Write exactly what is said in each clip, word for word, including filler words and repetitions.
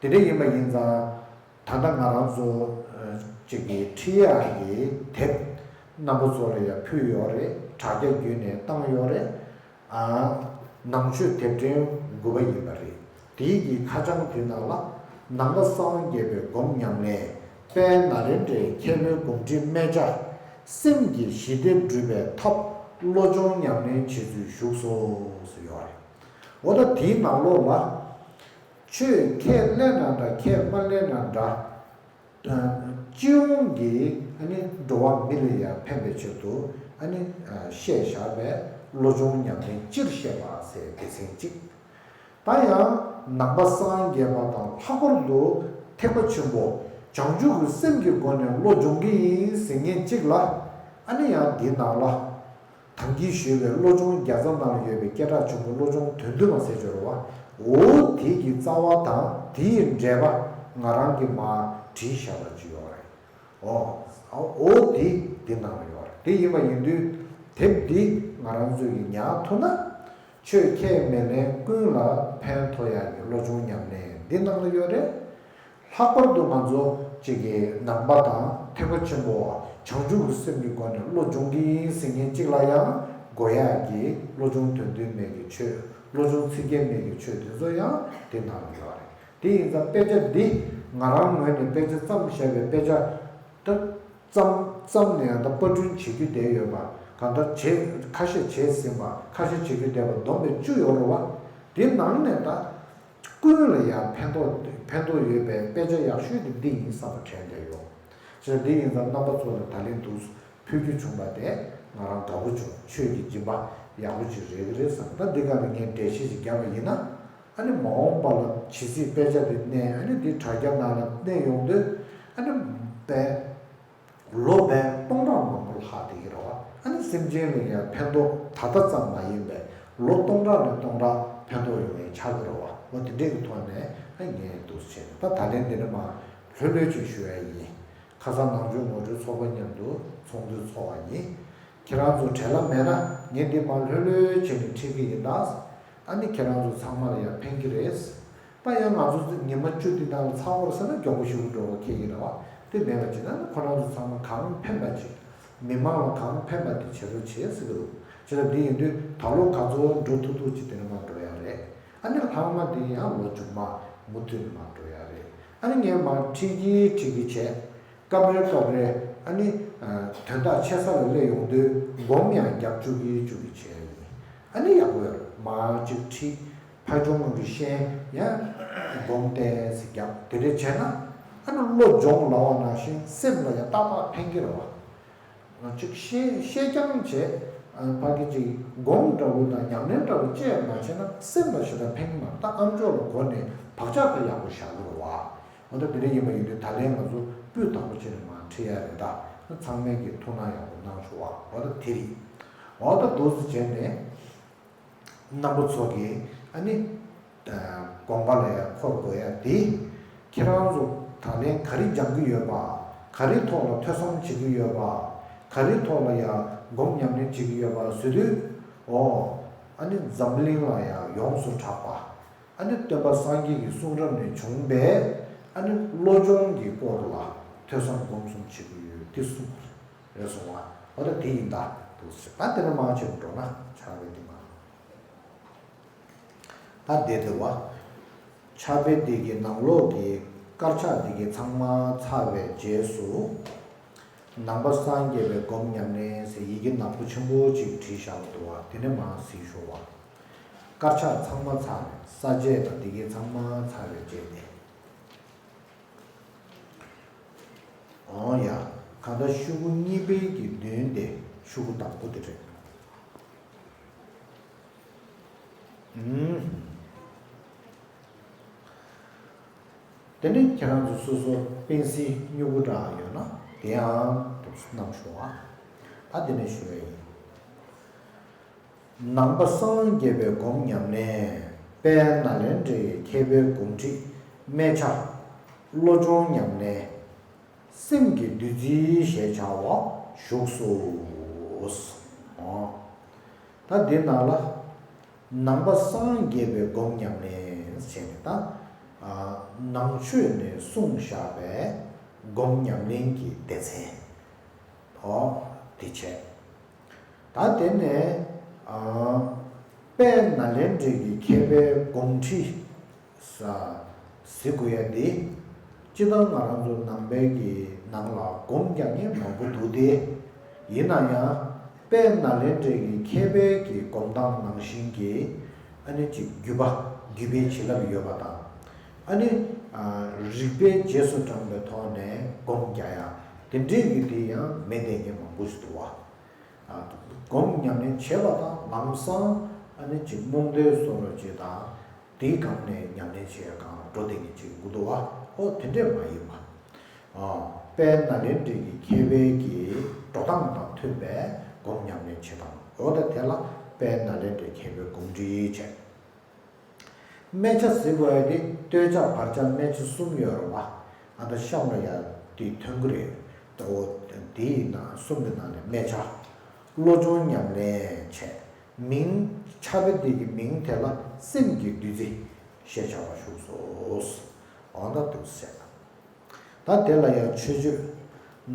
དེ་འདྲ་ཡིན་པ་ཡིན་ཙང་། ད་ལྟ་ང་རང་ཚོ་ཅིག་གི་ཁྲིད་ཡག་གི་དེབ་རྣམ་པ་ཚོ་ལ་ཡང་ཕུལ་ཡོད་རེད། དྲ་རྒྱ་བརྒྱུད་ནས་བཏང་ཡོད་རེད། ཨ། ནང་ཆོས་དེབ་ཕྲེང་དགུ་པ་ཡིན་པ་རེད། དེའི་གི་ཁ་བྱང་དེ་ནང་ལ། ནང་པ་སངས་རྒྱས་པའི་སྒོམ་ཉམས་ལེན། དཔལ་ནཱ་ལེནྡྲའི་མཁས་པའི་སྒོམ་ཁྲིད་སྨད་ཆ། སེམས་ཀྱི་ཞི་བདེ་སྒྲུབ་པའི་ཐབས། བློ་སྦྱོང་ཉམས་ལེན་བྱེད་ཚུལ་བཞུགས་སོ་ཟེར་ཡོད་རེད། འོ་ད་དེའི་ནང་ལོགས་ལ། ཆོས་ཁས་ལེན་ན་འདྲ་ཁས་མ་ལེན་ན་འདྲ། སྤྱི་ཡོངས་ཀྱི་ཨ་ནི་འགྲོ་བ་མི་ལ་ཡང་ཕན་པའི་ཆེད་དུ་ཨ་ནི་བཤད་བཞག་པའི་བློ་སྦྱོང་ཉམས་ལེན་སྤྱིར་བཤད་པ་ཟེར་སྡེ་ཚན་གཅིག་ད་ཡང་ནང་པ་སངས་རྒྱས་པ་དང་ལྷག་པར་དུ་ཐེག་པ་ཆེན་པོ་བྱང་ཆུབ་ཀྱི་སེམས་ཀྱི་སྒོ་ནས་བློ་སྦྱོང་གི་ཡིན་ཟེར་མཁན་གཅིག་ལ། ཨ་ནི་ཡང་འདི་ནང་ལ། དམ་གྱིས་ཞུས་པའི་བློ་སྦྱོང་བརྒྱ་རྩ་ནང་ཡོད་པའི་སྐད་གྲགས་ཆེན་པོ་བློ་སྦྱོང་དོན་བསྡུས་མ་ཟེར་གྱི་རེད་བ། འོ་དེ་གི་རྩ་བ་དང་དེའི་འགྲེལ་པ་ང་རང་གིས་མར་བྲིས་བཞག་པ་ཅིག་ཡོད་རེད། འོ། འོ་དེ་འདི་ནང་ལ་ཡོད་རེད། དེ་ཡིན་པ་ཡིན་དུས་དེབ་འདི་ང་རང་ཚོས་ཀྱི་ཉར་ཐུབ་ན། ཆོས་ཁས་མི་ལེན་ཀུན་ལ་ཕན་ཐོགས་ཡག་གི་བློ་སྦྱོང་ཉམས་ལེན་འདི་ནང་ལ་ཡོད་རེད། ལྷག་པར་དུ་ང་ཚོ་གཅིག་གི་ནང་པ་དང་ཐེག་པ་ཆེན་པོ་བ་བྱང་ཆུབ་ཀྱི་སེམས་ཀྱི་སྒོ་ནས་བློ་སྦྱོང་གི་ཡིན་ཟེར་མཁན་གཅིག་ལ་ཡང་དགོས་ཡག་གི་བློ་སྦྱོང་དོན་བསྡུས་མའི་གི་ཆོས། བློ་སྦྱོང་ཚིག་བརྒྱད་མའི་གི་ཆོས་དེ་ཚོ་ཡང་དེ་ནང་ལ་ཡོད་རེད། དེ་ཡིན་ཙང་དཔེ་ཆ་འདི་ང་རང་ངོས་ནས་དཔེ་ཆ་བརྩམས་བཞག་པའི་དཔེ་ཆ་ད་བརྩམས་བརྩམས་ནས་ད་པར་སྐྲུན་བྱེད་རྒྱུ་བསྡད་ཡོད་པ་གང་ལྟར་བྱེད་ཁ་ཤས་བྱས་ཟིན་པ་ཁ་ཤས་བྱེད་རྒྱུ་བསྡད་པ་བསྡོམས་པས་བཅུ་ཡོད་རེད་བ། དེ་ནང་ནས་ད། ཀུན་ལ་ཡང་ཕན་ཐོགས་ཕན་ཐོགས་ཡོད་པའི་དཔེ་ཆ་ཡག་ཤོས་དེ་འདི་ཡིན་བསམ་པ་དྲན་བསྡད་ཡོད། བྱས་ཙང་འདི་ཡིན་ཙང་རྣམ་པ་ཚོ་ལ་ད་ལན་འདུག་ཕུལ་རྒྱུ་བྱུང་པ་དེ་ང་རང་དགའ་པོ་བྱུང་། ཆོས་ཀྱི་སྦྱིན་པ་ཡག་པོ་ཅིག་རེད་ཀྱི་རེད་བསམ། ད་འདི་ག་ནས་ངས་འགྲེལ་བཤད་ཅིག་བརྒྱབ་པ་ཡིན་ན། ཨ་ནི་མ་འོངས་པ་ལ་ཇི་སྲིད་དཔེ་ཆ་དེ་གནས། ཨ་ནི་འདི་དྲ་རྒྱ་ནང་ལ་གནས་ཡོང་དུས། ཨ་ནི་དཔེ། ལོ་དཔེ་སྟོང་ཕྲག་མང་པོ་ལྷག་བསྡད་ཀྱི་རེད་བ། ཨ་ནི་སེམས་ཅན་ལ་ཡང་ཕན་ཐོགས་ད་ལྟ་ཙམ་མ་ཡིན་པའི་ལོ་སྟོང་ཕྲག་ནས་སྟོང་ཕྲག་ཕན་ཐོགས་ཡོང་ཡས་ཆགས་ཀྱི་རེད་བ། འོ་དེ་འདྲས་ཀྱི་ཐོག་ནས་ཨ་ངས་འདུག་སེ་བྱས་ནས་ད་ད་ལན་འདི་ནས་མར་ལྷོད་ལྷོད་ཅིག་ཞུ་ཡ་ཡིན། ཁ་སང་ནང་ཆོས་ངོ་སྤྲོད་ཚོགས་པ་མཉམ་དུ་ཚོགས་འདུ་ཚོགས་པ་ཡིན། ཁྱེད་རང་ཚོ་བྲེལ་བ་མེད་ན་ངས་འདི་མར་ལྷོད་ལྷོད་བྱས་ནས་ཁྲིད་ཀྱི་ཡིན་ད། ཨ་ནི་ཁྱེད་རང་ཚོ་ཚང་མ་ལ་ཡང་ཕན་གྱི་རེད། ད་ཡང་ང་ཚོ་ཉི་མ་བཅུ་འདི་ནང་ལ་ཚང་བར་ཟེར་ན་མགྱོགས་པོ་ཞེ་པོ་འགྲོ་བ་ཁེལ་གྱི་རེད་བ། དེ་མེད་པ་བྱས་ན་ཁོ་རང་ཚོ་ཚང་མ་གང་ཕན་པ་ཅིག་མི་མང་ལ་གང་ཕན་པ་དེ་བྱེད་རོགས་བྱེད་ཟེར་གྱི་འདུག་བྱས་ཙང་འདི་ཡིན་དུས་ད་ལོ་ག་ཚོད་འགྲོ་ཐུབ་ཐུབ་ཅིག་དེ་ནས་མར་འགྲོ་ཡ་རེད། ཨ་ནི་ལྷག་མ་དེ་ཡང་ལོ་མཇུག་མ་མུ་མཐུད་ནས་མར་འགྲོ་ཡ་རེད། ཨ་ནི་ངས་མར་ཁྲིད་ཀྱི་ཁྲིད་ཀྱི་བྱས། སྐབས་རེ་སྐབས་རེ་ཨ་ནི་དོན་དག་ཆེ་ས་ལ་སླེབས་ཡོང་དུས་སྒོམ་ཡང་རྒྱབ་བཅུག་གི་བཅུག་གི་བྱས་ཡིན། ཨ་ནི་ཡག་པོ་ཡོད། མར་གཅིག་ཁྲིད། ཕ་ཆུང་ངུ་གི་ཤན་ཡང་སྒོམ་བསྟན་ཟེར་རྒྱབ་དེ་འདྲས་བྱས་ན། ཨ་ནི་བློ་སྦྱོང་ལབ་པ་ནང་བཞིན་སེམས་ལ་ཡང་ཏག་ཏག་ཕན་གྱི་རེད་བ། གཅིག་བཤད་བཤད་རྐྱང་བྱས། ཕ་གི་གཅིག་སྒོམ་འདྲ་བོ་དང་ཉམས་ལེན་འདྲ་བོ་བཅས་མ་བྱས་ན་སེམས་ལ་ཞེ་དྲག་ཕན་གྱི་མ་རེད། ད་ཨ་མཆོག་ལ་གོ་ནས་བག་ཆགས་ད་ཡག་པོ་བཞག་གི་རེད་བ། འོ་ད་དེ་འདྲ་ཡིན་པ་ཡིན་དུས་ད་ལན་ང་ཚོ་སྤུས་དག་པོ་བྱས་ནས་མར་ཁྲིད་ཡ་རེད་ད། ཚང་མས་ཀྱི་ཐུགས་སྣང་ཡག་པོ་གནང་ཤོག་ཨ། འོ་ད་དེ་རེད། འོ་ད་འདུག་སེ་བྱས་ནས་རྣམ་པ་ཚོ་གིས་ཨ་ནི་དགོངས་པ་ལ་ཡང་འཁོར་དགོས་ཡ་དེ། ཁྱེད་རང་ཚོ་ད་ལན་ག་རེ་སྦྱང་གི་ཡོད་པ། ག་རེ་ཐོག་ལ་ཐོས་བསམ་བྱེད་ཀྱི་ཡོད་པ། ག་རེ་ཐོག་ལ་ཡང་སྒོམ་ཉམས་ལེན་བྱེད་ཀྱི་ཡོད་པ་ཟེར་དུས། འོ། ཨ་ནི་འཛམ་གླིང་ལ་ཡང་ཡོངས་སུ་གྲགས་པ། ཨ་ནི་སྟོན་པ་སངས་རྒྱས་ཀྱི་གསུང་རབ་ནས་བྱུང་བའི་ཨ་ནི་བློ་སྦྱོང་གི་སྐོར་ལ་ཐོས་བསམ་སྒོམ་གསུམ་བྱེད་ཀྱི་ཡོད་དེ་གསུངས་པ་རེད་གསུངས་པ། འོ་ད་དེ་ཡིན་ད་འདུག་ཟེར། ད་དེ་ནས་མར་བྱེད་དུ་འགྲོ་ན་ཕྱག་དཔེ་འདི་མ། ད་དེ་དེ་བ། ཕྱག་དཔེ་འདི་གི་ནང་ལོགས་ཀྱི་དཀར་ཆག་འདི་གི་ཚང་མ་ཚར་བའི་རྗེས་སུ། ནང་པ་སངས་རྒྱས་པའི་སྒོམ་ཉམས་ལེན་ཟེར་ཡི་གེ་ནག་པོ་ཆེན་པོ་གཅིག་བྲིས་བཞག་པ་འདུག་བ། དེ་ནས་མར་གཟིགས་ཤོག་བ། དཀར་ཆག་ཚང་མ་ཚར་ནས་ས་བཅད་དང་འདི་གའི་ཚང་མ་ཚར་བའི་རྗེས་ནས། འོ་ཡ། གང་ལྟར་ཤོག་གུ་གཉིས་པའི་གི་མདུན་དེ་ཤོག་གུ་དང་པོ་དེ་རེད། ཨུམ། དེ་ནས་ཁྱེད་རང་ཚོ་སོ་སོ་པེན་སིལ་སྨྱུ་གུ་འདྲ་ཡོད་ན་དེའང་བསྣམས་ཤོག་ཨ། ད་དེ་ནས་ཞུ་ཡ་ཡིན། ནང་པ་སངས་རྒྱས་པའི་སྒོམ་ཉམས་ལེན། དཔལ་ནཱ་ལེནྡྲའི་མཁས་པའི་སྒོམ་ཁྲིད་སྨད་ཆ། བློ་སྦྱོང་ཉམས་ལེན། སེམས་ཀྱི་བདུད་རྩི་ཞེས་བྱ་བ་བཞུགས་སོ། ཨོ། ད་འདི་ནང་ལ། ནང་པ་སངས་རྒྱས་པའི་སྒོམ་ཉམས་ལེན་ཟེར་ནས་ད། ནང་ཆོས་ནས་གསུངས་བཞག་པའི་སྒོམ་ཉམས་ལེན་གྱི་སྡེ་ཚན། ཨོ། དེ་བྱས། ད་དེ་ནས་དཔལ་ནཱ་ལེནྡྲའི་གི་མཁས་པའི་དགོངས་ཁྲིད་ཟེར་དགོས་ཡ་དེ། སྤྱིར་བཏང་ང་རང་ཚོ་ནང་པའི་གི་ནང་ལ་སྒོམ་རྒྱག་མཁན་མང་པོ་འདུག་སྟེ། ཡིན་ན་ཡང་དཔལ་ནཱ་ལེནྡྲའི་གི་མཁས་པའི་གི་སྒོམ་སྟངས་ནང་བཞིན་གྱི་ཨ་ནི་ཅིག་བརྒྱུད་པ་བརྒྱུད་པའི་བྱིན་རླབས་ཡོད་པ་དང་། ཨ་ནི་རིགས་པའི་རྗེས་སུ་འབྲངས་པའི་ཐོག་ནས་སྒོམ་རྒྱག་ཡ་དེ་འདྲའི་གི་དེ་ཡང་མེད་བསྡད་མཁན་མང་པོ་ཞིག་འདུག་བ། སྒོམ་ཉམས་ལེན་བྱེད་པ་དང་ལམ་སང་ཨ་ནི་ཅིག་རྨོངས་དད་བཟོ་འདྲ་ཅིག་དང་། དེའི་སྒང་ནས་ཉམས་ལེན་བྱེད་ཡ་སྒང་ལ་འགྲོ་བསྡད་མཁན་ཅིག་འདུག་བ། ཨོ་དེ་འདྲས་མ་ཡིན་པ། དཔལ་ནཱ་ལེནྡྲའི་གི་མཁས་པའི་གི་འགྲོ་སྟངས་དང་མཐུན་པའི་སྒོམ་ཉམས་ལེན་བྱེད་སྟངས། འོ་ད་དེ་ལ་དཔལ་ནཱ་ལེནྡྲའི་མཁས་པའི་སྒོམ་ཁྲིད་བྱས། སྨད་ཆ་ཟེར་བ་དེ་སྟོད་ཆ་བར་ཆ་སྨད་ཆ་གསུམ་ཡོད་རེད་བ། ཨ་ད་གཤམ་ལ་ཡ་དེ་ཐོན་གི་རེད། ད་འོ་དེའི་ནང་གསུམ་གི་ནང་ནས་སྨད་ཆ། བློ་སྦྱོང་ཉམས་ལེན་བྱས། མིང་། ཕྱག་དཔེ་དེ་གི་མིང་དེ་ལ་སེམས་ཀྱི་བདུད་རྩི་ཞེས་བྱ་བ་བཞུགས་སོ། འོ་ན་འདུག་ཟེར། ད་དེ་ལ་ཡང་མཆོད་བརྗོད།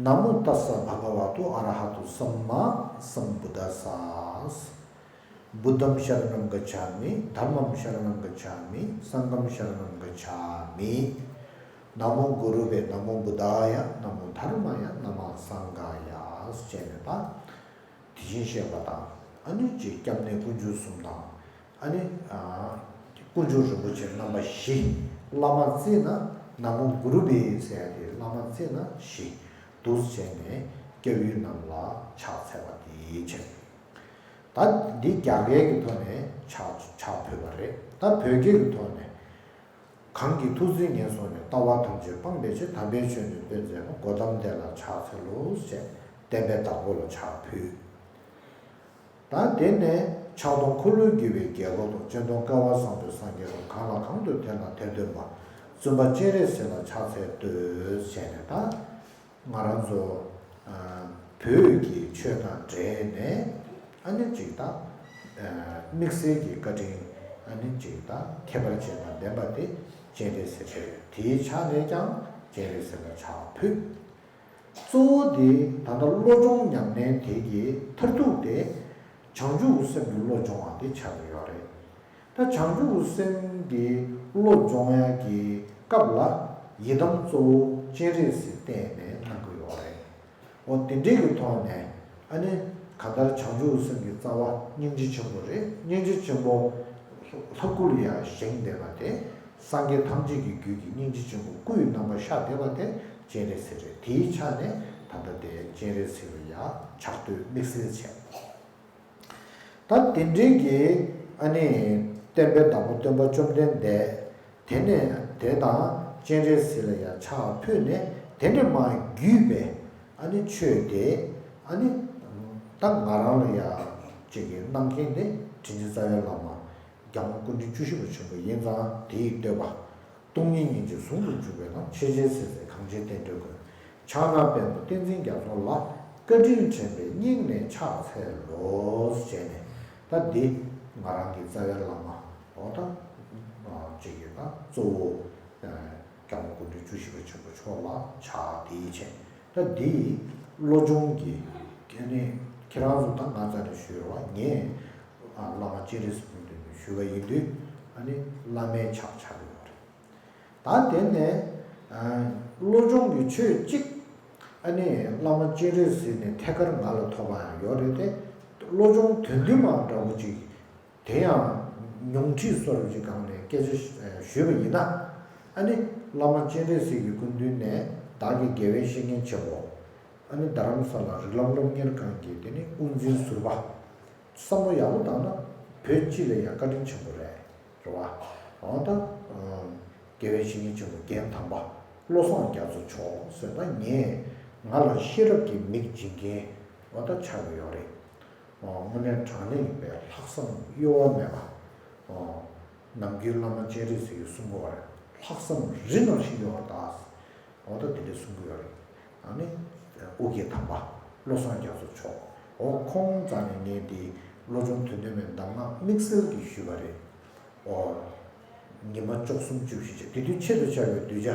ན་མོ་ཏཱ་ས་བྷ་ག་ཝ་ཏོ་ཨ་ར་ཧ་ཏོ་སམ་མ་སམ་བུ་དྷ་ས། བུདྡྷམ་ཤ་ར་ཎམ་ག་ཆ་མི། དྷརྨམ་ཤ་ར་ཎམ་ག་ཆ་མི། སངྒྷམ་ཤ་ར་ཎམ་ག་ཆ་མི། ན་མོ་གུ་རུ་བྷེ། ན་མོ་བུདྡྷཱ་ཡ། ན་མོ་དྷརྨཱ་ཡ། ན་མོ་སངྒྷཱ་ཡ། ཞེས་ནས་ད། དེ་བཞིན་གཤེགས་པ་དང་། ཨ་ནི་ཅིག་སྐྱབས་གནས་དཀོན་མཆོག་གསུམ་དང་། ཨ་ནི། ཨ། དཀོན་མཆོག་རིན་པོ་ཆེ་རྣམ་པ་བཞི། བླ་མ་བརྩིས་ན་ན་མོ་གུ་རུ་བྷེ་ཟེར་ཡ་དེ་བླ་མ་བརྩིས་ན་བཞི། འདུག་སེ་བྱས་ནས་སྐྱབས་ཡུལ་རྣམས་ལ་ཕྱག་འཚལ་བ་དེ་བྱས། ད་འདི་རྒྱ་སྐད་ཀྱི་ཐོག་ནས་ཕྱག་ཕྱག་ཕུལ་བ་རེད། ད་བོད་སྐད་ཀྱི་ཐོག་ནས། གང་གིས་ཐུགས་བརྩེ་ངན་སོང་ནས། ལྟ་བ་ཐམས་ཅད་སྤང་བའི་ཕྱིར། དམ་པའི་ཆོས་ནི་སྟོན་མཛད་པ། གོ་ཏམ་དེ་ལ་ཕྱག་འཚལ་ལོ། ཞེས་བསྟན་པའི་བདག་པོ་ལ་ཕྱག་ཕུལ། ད་དེ་ནས་ཕྱག་སྟོང་འཁོར་ལོས་སྒྱུར་བའི་རྒྱལ་པོ་དང་། སྤྱན་སྟོང་སྐལ་བ་བཟང་པོའི་སངས་རྒྱས་དང་། གང་ལ་གང་འདུལ་དེ་ལ་དེར་སྟོན་པ། བཙུན་པ་སྤྱན་རས་གཟིགས་ལ་ཕྱག་འཚལ་བསྟོད། ཞེས་ནས་ད། ང་རང་ཚོ་བོད་ཀྱི་ཆོས་དང་འབྲེལ་ནས་ཨ་ནི་ཅིག་དང་། དམིགས་བསལ་གྱི་བཀའ་དྲིན་ཨ་ནི་ཅིག་དང་ཁྱད་པར་ཅན་དང་ལྡན་པ་དེ་སྤྱན་རས་གཟིགས་རེད། དེའི་ཕྱག་ནས་ཀྱང་སྤྱན་རས་གཟིགས་ལ་ཕྱག་ཕུལ། གཙོ་བོ་དེ་ད་ལྟ་བློ་སྦྱོང་ཉམས་ལེན་དེ་གི་མཐར་ཐུག་དེ་བྱང་ཆུབ་སེམས་ཀྱི་བློ་སྦྱོང་བ་དེ་ཆགས་ཀྱི་ཡོད་རེད། ད་བྱང་ཆུབ་སེམས་ཀྱི་བློ་སྦྱོང་ཡག་གི་སྐབས་ལ་ཡི་དམ་གཙོ་བོ་སྤྱན་རས་གཟིགས་བསྟན་ནས་གནང་གི་ཡོད་རེད། འོ་དེ་འདྲའི་གི་ཐོག་ནས་ཨ་ནི་གང་ལྟར་བྱང་ཆུབ་སེམས་ཀྱི་རྩ་བ་སྙིང་རྗེ་ཆེན་པོ་རེད། སྙིང་རྗེ་ཆེན་པོ་ལྷ་སྐུ་ལ་ཡང་བཞེངས་བསྡད་པ་དེ་སངས་རྒྱས་ཐམས་ཅད་ཀྱི་རྒྱུད་ཀྱི་སྙིང་རྗེ་ཆེན་པོ་སྐུ་ཡི་རྣམ་པར་ཤར་བསྡད་པ་དེ་སྤྱན་རས་གཟིགས་རེད། དེའི་ཆ་ནས་ད་ལྟ་དེ་སྤྱན་རས་གཟིགས་ལ་ཡང་ཕྱག་བསྟོད་དམིགས་བསལ་བྱས། ད་དེ་འདྲའི་གི་ཨ་ནི་བསྟན་པའི་བདག་པོ་སྟོན་པ་བཅོམ་ལྡན་འདས་དེ་ནས་དེ་དང་སྤྱན་རས་གཟིགས་ལ་ཡང་ཕྱག་ཕུལ་ནས་དེ་འདྲ་མ་བརྒྱུད་པའི་ཨ་ནི་ཆོས་དེ་ཨ་ནི་ད་ང་རང་ལ་ཡང་ཅིག་གི་གནང་མཁན་དེ་དྲིན་ཅན་རྩ་བའི་བླ་མ་༸གོང་ས་སྐུ་ཕྲེང་བཅུ་བཞི་པ་ཆེན་པོ་ཡིན་ཙང་དེའི་བསྟོད་པ། སྟོང་ཉིད་སྙིང་རྗེ་ཟུང་དུ་འཇུག་པའི་ལམ། ཆེས་ཆེར་གསལ་མཛད་གངས་ཅན་བསྟན་འགྲོའི་མགོན། ཕྱག་ན་པདྨོ་བསྟན་འཛིན་རྒྱ་མཚོ་ལ། བཀའ་དྲིན་དྲན་པས་སྙིང་ནས་ཕྱག་འཚལ་ལོ། ཞེས་ནས་ད་འདི་ང་རང་གི་རྩ་བའི་བླ་མ་འོ་ད་ཅིག་གི་ད་གཙོ་བོ་༸གོང་ས་སྐུ་ཕྲེང་བཅུ་བཞི་པ་ཆེན་པོ་མཆོག་ལ་ཕྱག་འདི་བྱས། ད་འདི་བློ་སྦྱོང་གི་ཨ་ནི་ཁྱེད་རང་ཚོ་ད་ང་རྩ་ནས་ཞུས་རོགས། ངས་བླ་མ་སྤྱན་རས་གཟིགས་ཀྱི་མདུན་ནས་ཞུས་པ་ཡིན་དུས་ཨ་ནི་བླ་མའི་ཕྱག་ཕྱག་གི་ཡོད་རེད། ད་དེ་ནས་བློ་སྦྱོང་གི་ཆོས་གཅིག་ཨ་ནི་བླ་མ་སྤྱན་རས་གཟིགས་ནས་ཐད་ཀར་ང་ལ་ཐོབ་པ་ཡང་ཡོད་རེད་དེ། བློ་སྦྱོང་དོན་བདུན་མ་འདྲ་བོ་ཅིག་དེ་ཡང་ཉུང་འཕྲིས་སོར་ཅིག་སྒང་ནས་སྐད་ཆ་ཞུས་པ་ཡིན་ན། ཨ་ནི་བླ་མ་སྤྱན་རས་གཟིགས་ཀྱི་སྐུ་མདུན་ནས་བདག་གི་དགེ་བའི་བཤེས་གཉེན་ཆེན་པོ་ཨ་ནི་རྡ་རམ་ས་ལ་རིགས་ལམ་སློབ་གཉེར་ཁང་གི་དེ་ནི་དབུ་འཛིན་ཟུར་པ། བསམ་བློ་ཡག་པོ་བཏང་ན་བོད་སྤྱི་ལ་ཡང་བཀའ་དྲིན་ཆེན་པོ་རེད། རེད་བ། འོ་ད། དགེ་བའི་བཤེས་གཉེན་ཆེན་པོ་རྒན་དམ་པ་བློ་བཟང་རྒྱ་མཚོ་མཆོག་ཟེར་ད་ངས་ང་ལ་ཤེས་རབ་ཀྱི་མིག་སྦྱིན་མཁན་འོ་ད་ཆགས་ཀྱི་ཡོད་རེད། དངོས་གནས་དྲང་གནས་ཡིན་པའི་ལྷག་བསམ་གཡོ་བ་མེད་པ། ནམ་རྒྱུན་བླ་མ་སྤྱན་རས་གཟིགས་ཀྱིས་གསུང་གི་ཡོད་རེད། ལྷག་བསམ་རི་ནང་བཞིན་ཡོད་པར་གདའ། འོ་ད་དེ་འདྲ་གསུང་གི་ཡོད་རེད། ཨ་ནི་ཨོ་རྒྱན་དམ་པ་བློ་བཟང་རྒྱ་མཚོ་མཆོག་འོ་ཁོང་རྩ་ནས་ངས་འདི་བློ་སྦྱོང་དོན་ལྡན་མའི་གདམས་ངག་དམིགས་བསལ་གྱིས་ཞུས་པ་རེད། འོ་ ཉི་མ་བཅུ་གསུམ་བཅུ་བཞི་བྱས། དེ་དུས་ཆེད་དུ་བྱ་བའི་གདུལ་བྱ་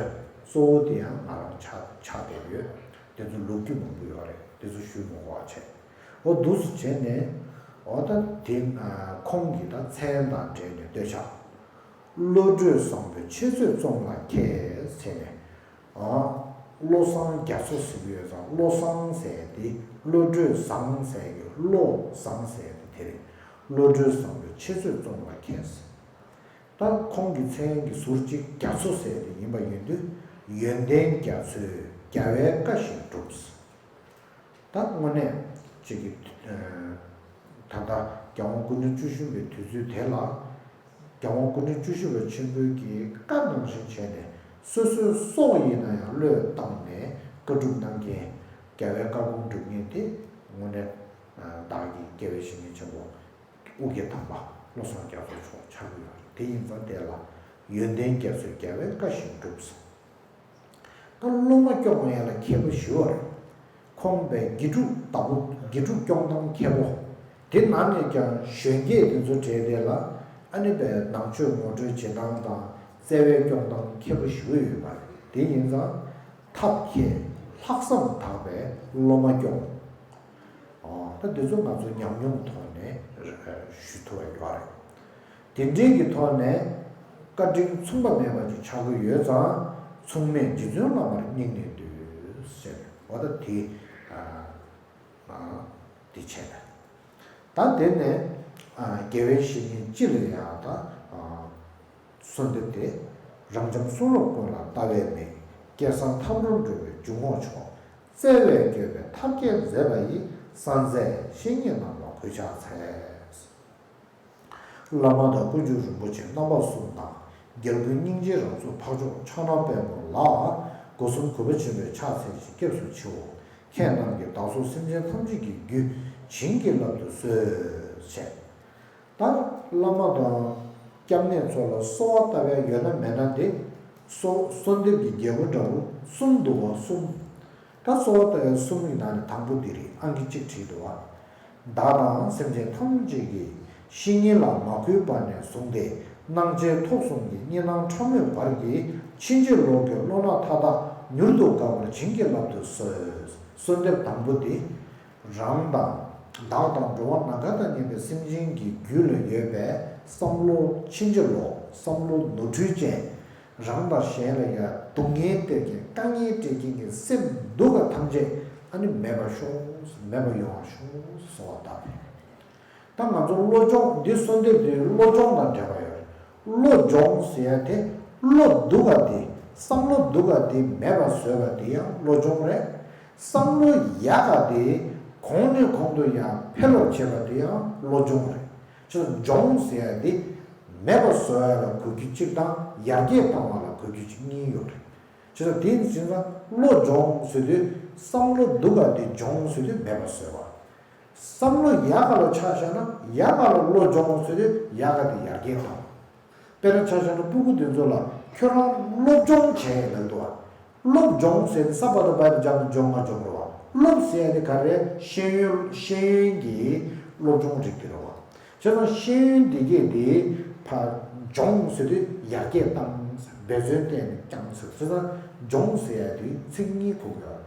གཙོ་བོ་དེ་ཡང་ང་རང་ཆགས་ཆགས་བསྡད་ཡོད། དེ་ཚོ་ལོ་རྒྱུས་མང་པོ་ཡོད་རེད། དེ་ཚོ་ཞུ་མི་དགོས་པ་བྱས། འོ་འདུག་སེ་བྱས་ནས། འོ་ད་དེ་ཁོང་གིས་ད་མཚན་དང་འབྲེལ་ནས་བསྟོད་ཕྱག་བློ་གྲོས་བཟང་པོས་འཆད་རྩོད་རྩོམ་ལ་མཁས་ཟེར་ནས། ཨ། བློ་བཟང་རྒྱ་མཚོ་ཟེར་གྱི་ཡོད་ཙང་། བློ་བཟང་ཟེར་དེ་བློ་གྲོས་བཟང་ཟེར་གྱི། བློ་བཟང་ཟེར་དེ་དེ་རེད། བློ་གྲོས་བཟང་པོས་འཆད་རྩོད་རྩོམ་ལ་མཁས་ཟེར། ད་ཁོང་གི་མཚན་གྱི་ཟུར་གཅིག་རྒྱ་མཚོ་ཟེར་དེ་ཡིན་པ་ཡིན་དུས། ཡོན་ཏན་རྒྱ་མཚོས་རྒྱལ་བའི་བཀའ་བཞིན་བསྒྲུབས། ད་དངོས་གནས་ཅིག་གི། ཨ། ད་ལྟ་རྒྱལ་དབང་སྐུ་ཕྲེང་བཅུ་བཞི་པའི་དུས་ཚོད་དེ་ལ། རྒྱལ་དབང་སྐུ་ཕྲེང་བཅུ་བཞི་པ་ཆེན་པོའི་གི་བཀའ་ནང་བཞིན་བྱས་ནས། སོ་སོའི་སྲོག་ཡིན་ན་ཡང་བློས་བཏང་ནས་བཀའ་སྒྲུབ་གནང་མཁན། རྒྱལ་བའི་བཀའ་དགོངས་སྒྲུབ་མཁན་དེ་དངོས་གནས། ཨ། བདག་གི་དགེ་བའི་བཤེས་གཉེན་ཆེན་པོ་ཨོ་རྒྱན་དམ་པ་བློ་བཟང་རྒྱ་མཚོ་མཆོག་ཆགས་ཀྱི་ཡོད་རེད། དེ་ཡིན་ཙང་དེ་ལ་ཡོན་ཏན་རྒྱ་མཚོས་རྒྱལ་བའི་བཀའ་བཞིན་བསྒྲུབས། ད་སློབ་མ་སྐྱོང་ཡ་ལ་མཁས་པོ་ཞེ་པོ་རེད། ཁོང་པའི་དགེ་ཕྲུག་བདག་པོ། དགེ་ཕྲུག་སྐྱོང་སྟངས་མཁས་པོ། དེ་ནང་ནས་ཀྱང་གཞོན་སྐྱེས་དེ་ཚོ་གྲས་དེ་ལ། ཨ་ནི་པའི་ནང་ཆོས་ངོ་སྤྲོད་བྱེད་སྟངས་དང་བརྩེ་བའི་སྐྱོང་སྟངས་མཁས་པོ་ཞེ་པོ་ཡོད་པ་རེད། དེ་ཡིན་ཙང་ཐབས་མཁས་ལྷག་བསམ་དག་པའི་སློབ་མ་སྐྱོང་། ཨོ། ད་འདི་ཚོ་ང་ཚོ་ཉམས་མྱོང་ཐོག་ནས་ཞུ་ཐུབ་པ་ཡོད་རེད། དེ་འདྲའི་གི་ཐོག་ནས་བཀའ་དྲིན་མཚུངས་པ་མེད་པ་ཅིག་ཆགས་ཀྱི་ཡོད་ཙང་། མཚུངས་མེད་རྗེ་བཙུན་བླ་མར་སྙིང་ནས་འདུད་ཟེར། འོ་ད་དེ། ཨ། ཨ། དེ་བྱས་པས། ད་དེ་ནས། ཨ། དགེ་བའི་བཤེས་གཉེན་སྤྱི་ལ་ཡང་ད། ཨ། གསོལ་འདེབས་དེ། རབ་འབྱམས་གསུང་རབ་ཀུན་ལ་ལྟ་བའི་མིག་སྐལ་བཟང་ཐབས་རོམ་འགྲོ་བའི་འཇུག་ངོགས་མཆོག་བརྩེ་བས་བསྐྱོད་པའི་ཐབས་མཁས་མཛད་པ་ཡི། གསང་མཛད་བཤེས་གཉེན་རྣམས་ལ་གུས་ཕྱག་འཚལ། བླ་མ་དང་དཀོན་མཆོག་རིན་པོ་ཆེ་རྣམ་པ་གསུམ་དང་། རྒྱལ་ཀུན་སྙིང་རྗེའི་རང་གཟུགས་འཕགས་མཆོག་ཕྱག་ན་པདྨོ་ལ། སྒོ་གསུམ་གུས་པ་ཆེན་པོས་ཕྱག་འཚལ་ཞིང་སྐྱབས་སུ་མཆིའོ། ཁྱེད་རྣམས་ཀྱིས་བདག་སོགས་སེམས་ཅན་ཐམས་ཅད་ཀྱི་རྒྱུད་བྱིན་གྱིས་བརླབ་ཏུ་གསོལ། ཞེས། ད་བླ་མ་དང་སྐྱབས་གནས་ཚོ་ལ་གསོལ་བ་བཏབ་ཡ་ཡོད་ན་མེད་ན་དེ། གསོལ་གསོལ་འདེབས་ཀྱི་རྒྱལ་པོ་འདྲ་བོ་གསུམ་འདུག་པ། གསུམ། ད་གསོལ་བ་བཏབ་ཡ་གསུམ་གྱི་ནང་ནས་དང་པོ་འདི་རེད། ཨང་ཀི་གཅིག་བྲིས་འདུག་པ། བདག་དང་སེམས་ཅན་ཐམས་ཅད་ཀྱི་བཤེས་གཉེན་ལ་མ་གུས་པ་ནས་བཟུང་སྟེ། སྣང་མཇལ་ཐོབ་གསུམ་གྱི་གཉིས་སྣང་ཕྲ་མོའི་བར་གྱི་ཕྱིན་ཅི་ལོག་གི་བློ་སྣ་མཐའ་དག་མྱུར་དུ་འགག་པར་བྱིན་གྱིས་བརླབ་ཏུ་གསོལ། གསོལ་འདེབས་དང་པོ་འདི། རང་དང་། བདག་དང་འགྲོ་བ་ནམ་མཁའ་དང་མཉམ་པའི་སེམས་ཅན་གྱི་རྒྱུད་ལ་ཡོད་པའི་བསམ་བློ་ཕྱིན་ཅི་ལོག་བསམ་བློ་ནོར་འཁྲུལ་ཅན། རང་དང་གཞན་ལ་ཡང་སྡུག་བསྔལ་སྟེར་མཁན། དཀའ་ངལ་སྤྲད་མཁན་གྱི་སེམས་སྡུག་པ་ཐམས་ཅད་ཨ་ནི་མེད་པར་ཤོག་མེད་པར་ཡོང་བར་ཤོག་གསོལ་བ་བཏབ་པས། ད་ང་ཚོ་བློ་སྦྱོང་འདི་གསོལ་འདེབས་འདི་བློ་སྦྱོང་དང་འབྲེལ་བ་ཡོད་རེད། བློ་སྦྱོང་ཟེར་ཡ་དེ་བློ་སྡུག་པ་དེ། བསམ་བློ་སྡུག་པ་དེ་མེད་པར་བཟོས་པ་དེ་ཡང་བློ་སྦྱོང་རེད། བསམ་བློ་ཡག་པ་དེ་གོང་ནས་གོང་དུ་ཡང་འཕེལ་བར་བྱེད་པ་དེ་ཡང་བློ་སྦྱོང་རེད། བྱས་ཙང་སྦྱོང་ཟེར་ཡ་དེ་མེད་པར་བཟོ་ཡ་ལ་གོ་རྒྱུ་གཅིག་དང་ཡར་རྒྱས་བཏང་བ་ལ་གོ་རྒྱུ་གཅིག་གཉིས་ཡོད་རེད། བྱས་ཙང་དེ་ཡིན་ཙང་བློ་སྦྱོང་ཟེར་དུས་བསམ་བློ་སྡུག་པ་དེ་སྦྱོང་ཟེར་དུས་མེད་པར་བཟོས་པ། བསམ་བློ་ཡག་ག་ལ་ཆ་བཞག་ན་ཡག་ག་ལ་བློ་སྦྱོང་ཟེར་དུས་ཡག་ག་དེ་ཡར་རྒྱས་བཏང་། དཔེར་ན་ཆ་བཞག་ན་སྤུ་གུ་དེ་ཚོ་ལ་ཁྱོད་རང་སློབ་སྦྱོང་བྱས་ལབ་འདུག་བ། སློབ་སྦྱོང་ཟེར་ཏེ་ས་པ་བཏགས་སྦ་ཡ་བཏགས་སྦྱ་མ་སྦྱོང་ང་སྦྱོང་རེད་བ། སློབ་ཟེར་ཡ་དེ་ག་རེ། ཤེས་ཡོན། ཤེས་ཡོན་གྱི་སློབ་སྦྱོང་རིགས་དེ་རེད་བ། བྱས་ཙང་ཤེས་ཡོན་འདི་གས་དེ་ཕར་སྦྱོང་ཟེར་དུས་ཡར་རྒྱས་བཏང་། འབད་བརྩོན་བསྟེན་ནས་བསྐྱངས་ཟེར། བྱས་ཙང་སྦྱོང་ཟེར་ཡ་དེ་ཚིག་གཉིས་གོ་དགོས་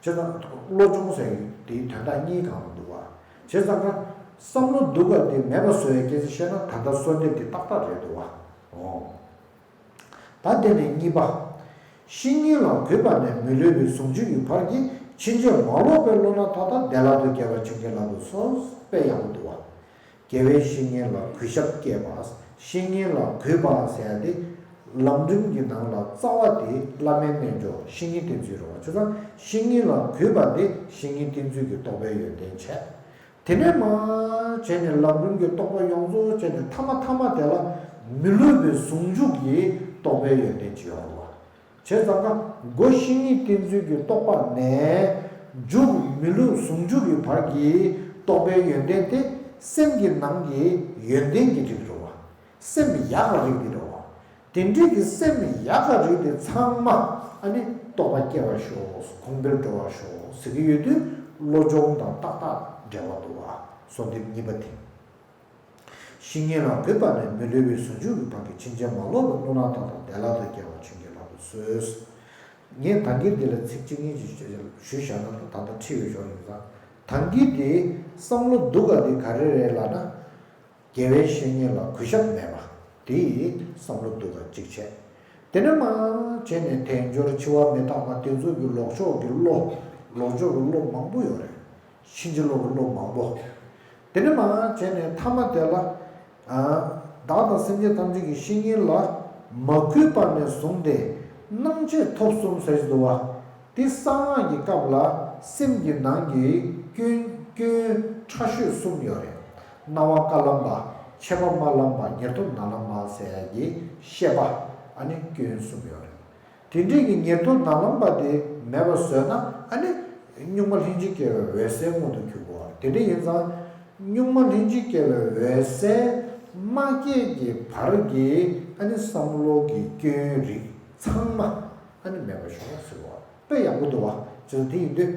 རེད། བྱས་ཙང་བློ་སྦྱོང་ཟེར་ཡ་དེའི་དོན་དག་གཉིས་སྒང་ལ་འདུག་བ། བྱས་ཙང་ཀ་བསམ་བློ་སྡུག་པ་དེ་མེད་པ་བཟོ་ཡ་སྐད་ཆ་བཤད་ན་ད་ལྟ་གསོལ་འདེབས་དེ་ཏག་ཏག་རེད་འདུག་བ། ཨོ། ད་དེ་ནས་གཉིས་པ། བཤེས་གཉེན་ལ་གུས་པ་ནས་མི་སློབ་པའི་ཟུང་འཇུག་གི་བར་གྱི་ཕྱིན་ཅི་མ་ལོག་པའི་བློ་སྣ་མཐའ་དག་བདེ་བླག་ཏུ་སྐྱེ་བར་བྱིན་གྱིས་བརླབ་ཏུ་གསོལ། དཔེ་ཡག་པོ་འདུག་བ། དགེ་བའི་བཤེས་གཉེན་ལ་གུས་ཞབས་བསྐྱེད་པ། བཤེས་གཉེན་ལ་གུས་པ་ཟེར་ཡ་དེ། ལམ་རིམ་གྱི་ནང་ལ་རྩ་བ་དེ་བླ་མའི་རྣལ་འབྱོར་བཤེས་གཉེན་བསྟེན་ཚུལ་རེད་བ། བྱས་ཙང་བཤེས་གཉེན་ལ་གུས་པ་དེ་བཤེས་གཉེན་བསྟེན་ཚུལ་གྱི་རྟོགས་པའི་ཡོན་ཏན་བྱས། དེ་ནས་མར་བྱས་ནས་ལམ་རིམ་གྱི་རྟོགས་པ་ཡོངས་རྫོགས་བྱས་ནས་ཐ་མ་ཐ་མ་དེ་ལ་མི་སློབ་པའི་ཟུང་འཇུག་གི་རྟོགས་པའི་ཡོན་ཏན་ཅིག་ཡོད་རེད་བ། བྱས་ཙང་ཀ་སྒོ་བཤེས་གཉེན་བསྟེན་ཚུལ་གྱི་རྟོགས་པ་ནས་མཇུག་མི་སློབ་ཟུང་འཇུག་གི་བར་གྱི་རྟོགས་པའི་ཡོན་ཏན་དེ་སེམས་ཀྱི་ནང་གི་ཡོན་ཏན་གྱི་རིགས་རེད་བ། སེམས་ཡག་ག་རིགས་དེ་རེད་བ། དེ་འདྲའི་གི་སེམས་ཡག་ག་རིགས་དེ་ཚང་མ་ཨ་ནི་རྟོགས་པ་སྐྱེ་བར་ཤོག་གོང་འཕེལ་འགྲོ་བར་ཤོག་ཟེར་གྱི་ཡོད་དུས་བློ་སྦྱོང་དང་ཏག་ཏག་འབྲེལ་བ་འདུག་བ། གསོལ་འདེབས་གཉིས་པ་དེ། བཤེས་གཉེན་ལ་གུས་པ་ནས་མི་སླུ་བའི་ཟུང་འཇུག་གི་བར་གྱི་ཕྱིན་ཅི་མ་ལོག་པའི་བློ་སྣ་དག་དང་བདེ་བླག་ཏུ་སྐྱེ་བ་བྱིན་གྱིས་བརླབ་ཏུ་གསོལ། ངས་ད་གིན་འདི་ལ་ཚིག་གཅིག་གཉིས་ཅིག་ཞུས་བཞག་ན་ད་ལྟ་ཁྲིད་པའི་ཞོར་ཡིན་ཙང་། ད་གིན་དེ་བསམ་བློ་སྡུག་ག་དེ་ག་རེ་རེད་ལབ་ན། དགེ་བའི་བཤེས་གཉེན་ལ་གུས་ཞབས་མེད་པ་དེ་བསམ་བློ་སྡུག་ག་གཅིག་བྱས། དེ་ནས་མར་བྱས་ནས་དལ་འབྱོར་འཆི་བ་མི་རྟག་པ་དེ་ཚོ་གི་ལོག་ཕྱོགས་ཀྱི་བློ། ལོག་ཕྱོགས་ཀྱི་བློ་མང་པོ་ཡོད་རེད། ཕྱིན་ཅི་ལོག་གི་བློ་མང་པོ། དེ་ནས་མར་བྱས་ནས་མཐའ་མ་དེ་ལ། ཨ། བདག་དང་སེམས་ཅན་ཐམས་ཅད་ཀྱི་བཤེས་གཉེན་ལ་མ་གུས་པ་ནས་བཟུང་སྟེ་སྣང་མཆེད་ཐོབ་གསུམ་ཟེར་གྱི་འདུག་བ། དེ་གསང་སྔགས་ཀྱི་སྐབས་ལ་སེམས་ཀྱི་ནང་གི་སྐྱོན། སྐྱོན་ཕྲ་ཤོས་གསུམ་ཡོད་རེད། སྣང་བ་དཀར་ལམ་པ། མཆེད་པ་དམར་ལམ་པ། ཉེར་ཐོབ་ནག་ལམ་པ་ཟེར་ཡ་གི་ཤེས་པ། ཨ་ནི་སྐྱོན་གསུམ་ཡོད་རེད། དེ་འདྲའི་གི་ཉེར་ཐོབ་ནག་ལམ་པ་དེ་མེད་པ་བཟོས་ན་ཨ་ནི་གཉུག་མ་ལྷན་ཅིག་སྐྱེས་པའི་འོད་གསལ་མངོན་དུ་གྱུར་གོ། དེ་འདྲ་ཡིན་ཙང་གཉུག་མ་ལྷན་ཅིག་སྐྱེས་པའི་འོད་གསལ་མ་སྐྱེས་ཀྱི་བར་གྱི་ཨ་ནི་བསམ་བློ་གི་སྐྱོན་རིགས་ཚང་མ་ཨ་ནི་མེད་པ་ཤོག་ཟེར་བ་དཔེ་ཡག་པོ་འདུག་བ། ཅེས་དེ་ཡིན་དུས།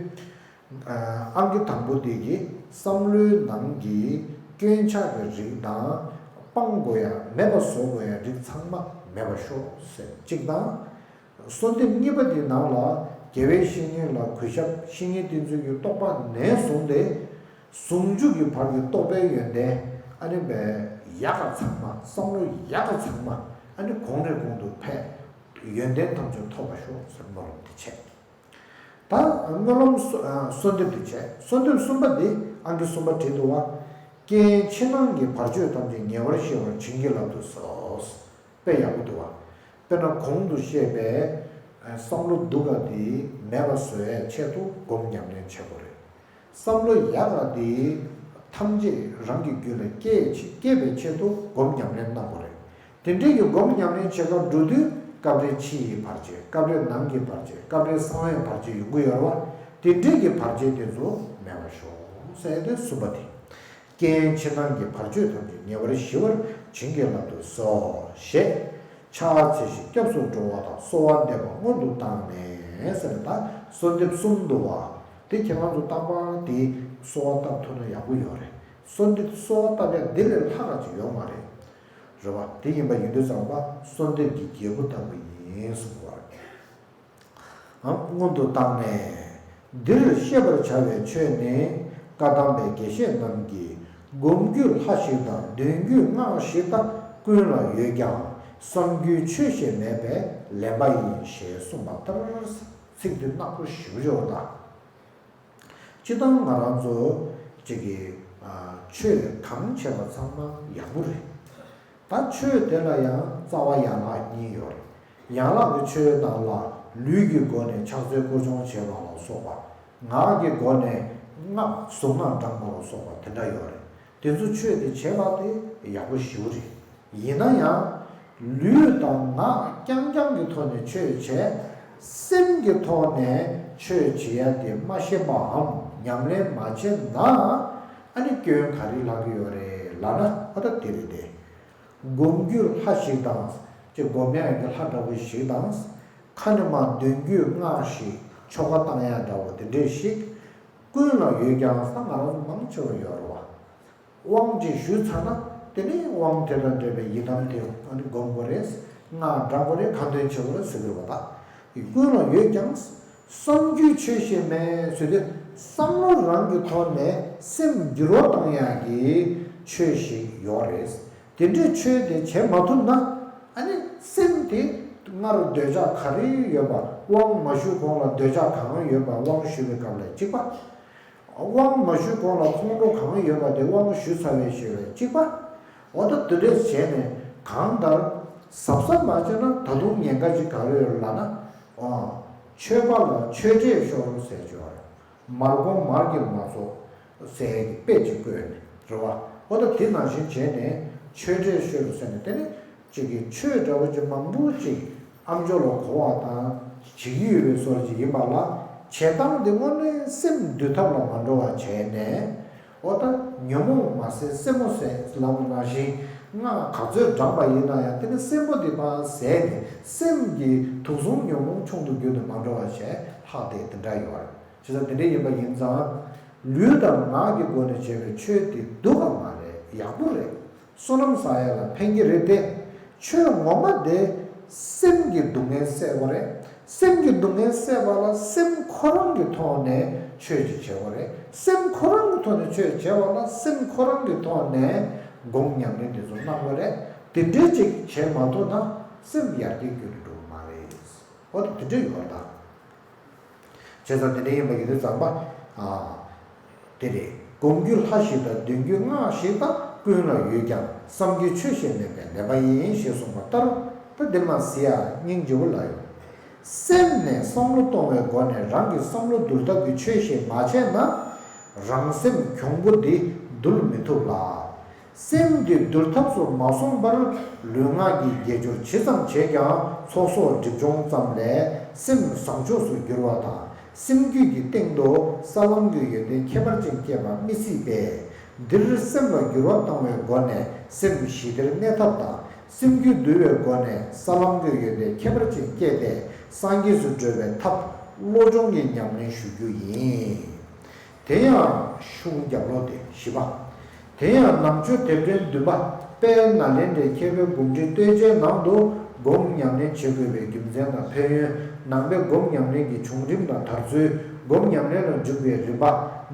ཨང་ཀི་དང་པོ་དེ་གིས་བསམ་བློའི་ནང་གི་སྐྱོན་ཆག་གི་རིགས་དང་། སྤང་དགོས་ཡ། མེད་པ་བཟོ་དགོས་ཡ་རིགས་ཚང་མ་མེད་པ་ཤོག་ཟེར་གཅིག་དང་། གསོལ་འདེབས་གཉིས་པ་དེའི་ནང་ལ་དགེ་བའི་བཤེས་གཉེན་ལ་གུས་ཞབས། བཤེས་གཉེན་དེ་ཚོའི་གི་རྟོགས་པ་ནས་བཟུང་སྟེ་ཟུང་འཇུག་གི་བར་གྱི་རྟོགས་པའི་ཡོན་ཏན་ཨ་ནི་བས་ཡག་ག་ཚང་མ། བསམ་བློ་ཡག་ག་ཚང་མ་ཨ་ནི་གོང་ནས་གོང་དུ་འཕེལ། ཡོན་ཏན་ཐམས་ཅད་ཐོབ་པ་ཤོག་ཟེར་སྨོན་ལམ་དེ་བྱས། ད་སྨོན་ལམ་གསོལ། ཨ། གསོལ་འདེབས་དེ་བྱས། གསོལ་འདེབས་གསུམ་པ་འདི་ཨང་ཀི་གསུམ་པ་བྲིས་འདུག་བ། རྐྱེན་ཕྱི་ནང་གི་བར་ཆད་ཐམས་ཅད་ཉེ་བར་ཞི་བར་བྱིན་གྱིས་བརླབ་ཏུ་གསོལ། དཔེ་ཡག་པོ་འདུག་བ། དཔེར་ན་གོང་དུ་བཤད་པའི་བསམ་བློ་སྡུག་ག་དེ་མེད་པ་བཟོ་ཡའི་ཆེད་དུ་སྒོམ་ཉམས་ལེན་བྱེད་དགོས་རེད། བསམ་བློ་ཡག་ག་དེ་ཐམས་ཅད་རང་གི་རྒྱུད་ལ་སྐྱེ། སྐྱེ་བའི་ཆེད་དུ་སྒོམ་ཉམས་ལེན་གནང་དགོས་རེད། དེ་འདྲའི་གི་སྒོམ་ཉམས་ལེན་བྱེད་སྐབས་འགྲོ་དུས་སྐབས་རེ་ཕྱི་ཡི་བར་ཆད། སྐབས་རེ་ནང་གི་བར་ཆད། སྐབས་རེ་གསང་བའི་བར་ཆད་ཡོང་གི་ཡོད་རེད་བ། དེ་འདྲའི་གི་བར་ཆད་དེ་ཚོ་མེད་པར་ཤོག་ཟེར་ཏེ་གསུམ་པ་དེ། རྐྱེན་ཕྱི་ནང་གི་བར་ཆད་ཐམས་ཅད་ཉེ་བར་ཞི་བར་བྱིན་གྱིས་བརླབ་ཏུ་གསོལ་ཞེས། ཕྱག་འཚལ་ཞིང་སྐྱབས་སུ་འགྲོ་བ་དང་གསོལ་བ་འདེབས་པ་སྔོན་དུ་བཏང་ནས་ཟེར་ནས་ད་གསོལ་འདེབས་གསུམ་འདུག་བ། དེ་ཁྱེད་རང་ཚོ་རྟག་པར་དེ་གསོལ་བ་བཏབ་ཐུབ་ན་ཡག་པོ་ཡོད་རེད། གསོལ་འདེབས་གསོལ་བ་བཏབ་ཡ་འདི་ལས་ལྷག་ག་ཅིག་ཡོད་མ་རེད། རེད་བ། དེ་ཡིན་པ་ཡིན་དུས་ཙམ་པ་གསོལ་འདེབས་ཀྱི་རྒྱལ་པོ་ལྟ་བུ་ཡིན་གསུངས་པ་རེད། འམ་སྔོན་དུ་བཏང་ནས། འདིར་ཤེས་པར་བྱ་བའི་ཆོས་ནི། བཀའ་གདམས་པའི་དགེ་བཤེས་རྣམས་ཀྱིས། སྒོམ་རྒྱུད་ལྷ་ཞིག་དང་། འདོན་རྒྱུད་སྔགས་ཤིག་དང་། ཀུན་ལ་ཡོད་ཀྱང་། བསམ་རྒྱུའི་ཆོས་ཤིག་མེད་པས་ལན་པ་ཡིན། ཞེས་གསུངས་པ་ལྟར། ཚིག་འདི་ནག་པོ་ཞེ་པོ་ཅིག་ཡོད་ལ། སྤྱིར་བཏང་ང་རང་ཚོ་གཅིག་གིས་ཨ་ཆོས་གང་བྱས་པ་ཚང་མ་ཡག་པོ་རེད། ད་ཆོས་དེ་ལ་ཡང་རྩ་བ་ཡན་ལག་གཉིས་ཡོད་རེད། ཡན་ལག་གི་ཆོས་ནང་ལ་ལུས་ཀྱི་སྒོ་ནས་ཕྱག་འཚལ་སྐོར་སྦྱོང་བྱེད་པ་ལ་སོགས་པ། ངག་གི་སྒོ་ནས་སྔགས་གཟུངས་སྔགས་བགྲང་པ་ལ་སོགས་པ་དེ་འདྲ་ཡོད་རེད། དེ་ཚོ་ཆོས་དེ་བྱེད་པ་དེ་ཡག་པོ་ཞེ་པོ་རེད། ཡིན་ན་ཡང་། ལུས་དང་ངག་རྐྱང་རྐྱང་གི་ཐོག་ནས་ཆོས་བྱས། སེམས་ཀྱི་ཐོག་ནས་ཆོས་བྱེད་ཡ་དེ་མ་ཤེས་པའམ་ཉམས་ལེན་མ་བྱས་ན། ཨ་ནི་སྐྱོན་ག་རེ་ལྷག་གི་ཡོད་རེད་ལབ་ན་ཨ་ད་དེ་རེད་དེ། སྒོམ་རྒྱུད་ལྷ་ཞིག་དང་། ཅེས་སྒོམ་ཡ་གི་ལྷ་འདྲ་བོ་ཞིག་དང་། ཁ་ནས་མར་འདོན་རྒྱུད་སྔགས་ཤིག་ཆོ་ག་བཏང་ཡ་འདྲ་བོ་དེ་འདྲས་ཤིག་ཀུན་ལ་ཡོད་ཀྱང་ས་ང་རང་ཚོ་མང་ཆེ་བ་ཡོད་རེད་བ། དབང་ཅིག་ཞུས་ཚར་ན་དེ་ནས་དབང་དེ་དང་འབྲེལ་བའི་ཡི་དམ་དེ་ཨ་ནི་སྒོམ་དགོས་རེད། སྔགས་བགྲང་དགོས་རེད། ཁ་འདོན་བྱེད་དགོས་རེད་ཟེར་གྱི་རེད་བ་ད། ཀུན་ལ་ཡོད་ཀྱང་། བསམ་རྒྱུའི་ཆོས་ཤིག་མེད་ཟེར་དུས་བསམ་བློ་རང་གི་ཐོག་ནས་སེམས་འགྱུར་བ་བཏང་ཡག་གི་ཆོས་ཤིག་ཡོད་རེད། དེ་འདྲའི་ཆོས་དེ་བྱེད་མ་ཐུབ་ན། ཨ་ནི་སེམས་དེ་སྔར་འདོད་ཆགས་ག་རེ་ཡོད་པ། དབང་མ་ཞུས་གོང་ལ་འདོད་ཆགས་གང་ཡོད་པ་དབང་ཞུས་པའི་སྐབས་ལ་གཅིག་པ། དབང་མ་ཞུས་གོང་ལ་ཁོང་ཁྲོ་གང་ཡོད་པ་དེ་དབང་ཞུས་ཚར་བའི་ཞུས་པའི་གཅིག་པ། འོ་ད་དེ་འདྲས་བྱས་ནས་གང་ལྟར་གཟབ་གཟབ་མ་བྱས་ན་ད་དུང་ཉེན་ཁ་ཅིག་ག་རེ་ཡོད་ལབ་ན། ཨོ། ཆོས་པ་ལ་ཆོས་འབྲས་ཤོར་ཟེར་གྱི་ཡོད་རེད། མར་གོང་མར་གྱི་མ་ཚོགས་ཟེར་གྱི་དཔེ་ཅིག་བཀོད་ནས་རེད་བ། འོ་ད་དེ་ནང་བཞིན་བྱས་ནས་ཆོས་འབྲས་ཤོར་ཟེར་ནས་དེ་ནི་གཅིག་གིས་ཆོས་འདྲ་བོ་ཅིག་མང་པོ་ཅིག་ཨ་མཆོག་ལ་གོ་བ་དང་བྱེད་ཀྱི་ཡོད་པའི་བཟོ་འདྲ་ཅིག་ཡིན་པ་ལ། བྱེད་སྟངས་དེ་དངོས་གནས་སེམས་འདུལ་ཐབས་ལ་མ་འགྲོ་བ་བྱས་ནས། འོ་ད་ཉོན་མོངས་མ་ཟད་སེན་མོ་ཟད་ལབ་པ་ནང་བཞིན་སྔགས་ག་ཚོད་བགྲངས་པ་ཡིན་ན་ཡང་དེ་ནི་སེན་མོ་དེ་ཕར་ཟད་ནས་སེམས་ཀྱི་དུག་གསུམ་ཉོན་མོངས་ཆུང་དུ་གྱུར་ནས་མ་འགྲོ་བ་བྱས་ལྷག་བསྡད་དེ་འདྲ་ཡོད་རེད། བྱས་ཙང་དེ་འདྲ་ཡིན་པ་ཡིན་ཙང་། ལུས་དང་ངག་གི་སྒོ་ནས་བྱས་པའི་ཆོས་དེ་སྡུག་ག་མ་རེད། ཡག་པོ་རེད། བསོད་ནམས་བསགས་ཡ་ལ་ཕན་གྱི་རེད་དེ། ཆོས་ངོ་མ་དེ་སེམས་ཀྱི་སྡུག་བསྔལ་སེལ་བ་རེད། སེམས་ཀྱི་སྡུག་བསྔལ་སེལ་བ་ལ་སེམས་ཁོ་རང་གི་ཐོག་ནས་ཆོས་ཅིག་བྱེད་དགོས་རེད། སེམས་ཁོ་རང་གི་ཐོག་ནས་ཆོས་བྱེད་པ་ལ་སེམས་ཁོ་རང་གི་ཐོག་ནས་སྒོམ་ཉམས་ལེན་དེ་ཚོ་གནང་དགོས་རེད། དེ་འདྲའི་ཅིག་བྱེད་མ་ཐུབ་ན་སེམས་ཡར་རྒྱས་ཁྱོན་ནས་འགྲོ་གི་མ་རེད། འོ་དེ་འདྲ་ཡོད་ད། བྱས་ཙང་དེ་འདྲ་ཡིན་པ་ཡིན་དུས་ཙམ་པ། ཨ། དེ་རེད། སྒོམ་རྒྱུ་ལྷ་ཞིག་དང་འདོན་རྒྱུ་སྔགས་ཤིག་དང་ཀུན་ལ་ཡོད་ཀྱང་བསམ་རྒྱུའི་ཆོས་ཤིག་མེད་པས་ལེགས་པ་ཡིན་ཞེས་གསུངས་པ་ལྟར། ད་འདིར་མ་གཟིགས་ཡ་སྙིང་རྗེ་བོ་ལ་ཡོད། སེམས་ནས་བསམ་བློ་གཏོང་བའི་སྒོ་ནས་རང་གི་བསམ་བློ་བསྡུ་ཐབས་ཀྱི་ཆོས་ཤིག་མ་བྱས་ན། རང་སེམས་གྱོང་པོ་འདི་འདུལ་མི་ཐུབ་ལ། སེམས་འདི་འདུལ་ཐབས་སུ་མ་སོང་བར་ལུས་ངག་གི་དགེ་སྦྱོར་ཇི་ཙམ་བྱས་ཀྱང་ཚོགས་གསོག་སྒྲིབ་སྦྱོང་ཙམ་ལས་སེམས་བཟང་ཕྱོགས་སུ་འགྱུར་བ་དང་། སེམས་རྒྱུད་ཀྱི་སྟེང་དུ་ས་ལམ་གྱི་ཡོན་ཏན་ཁྱད་པར་ཅན་སྐྱེས་པ་མི་སྲིད་པས། འདིར་སེམས་ལ་འགྱུར་བ་བཏང་བའི་སྒོ་ནས་སེམས་ཞི་བདེར་གནས་ཐབས་དང་། སེམས་རྒྱུད་འདུལ་བའི་སྒོ་ནས་ས་ལམ་གྱི་ཡོན་ཏན་ཁྱད་པར་ཅན་སྐྱེས་ཏེ་སངས་རྒྱས་སུ་འགྲོ་བའི་ཐབས་བློ་སྦྱོང་གི་ཉམས་ལེན་ཞུ་རྒྱུ་ཡིན། དེ་ཡང་ཤུགས་རྒྱབ་ལོག་སྟེ་བཞི་པ། དེ་ཡང་ནང་ཆོས་དེབ་ཕྲེང་བདུན་པ་དཔལ་ནཱ་ལེནྡྲའི་མཁས་པའི་སྒོམ་ཁྲིད་བསྟོད་ཆེན་ནང་དུ་སྒོམ་ཉམས་ལེན་བྱེད་དགོས་པའི་རྒྱུ་མཚན་དང་ཕན་ཡོན། ནང་པའི་སྒོམ་ཉམས་ལེན་གྱི་བྱུང་རིམ་དང་དར་ཚུལ། སྒོམ་ཉམས་ལེན་ལ་འཇུག་པའི་རིམ་པ།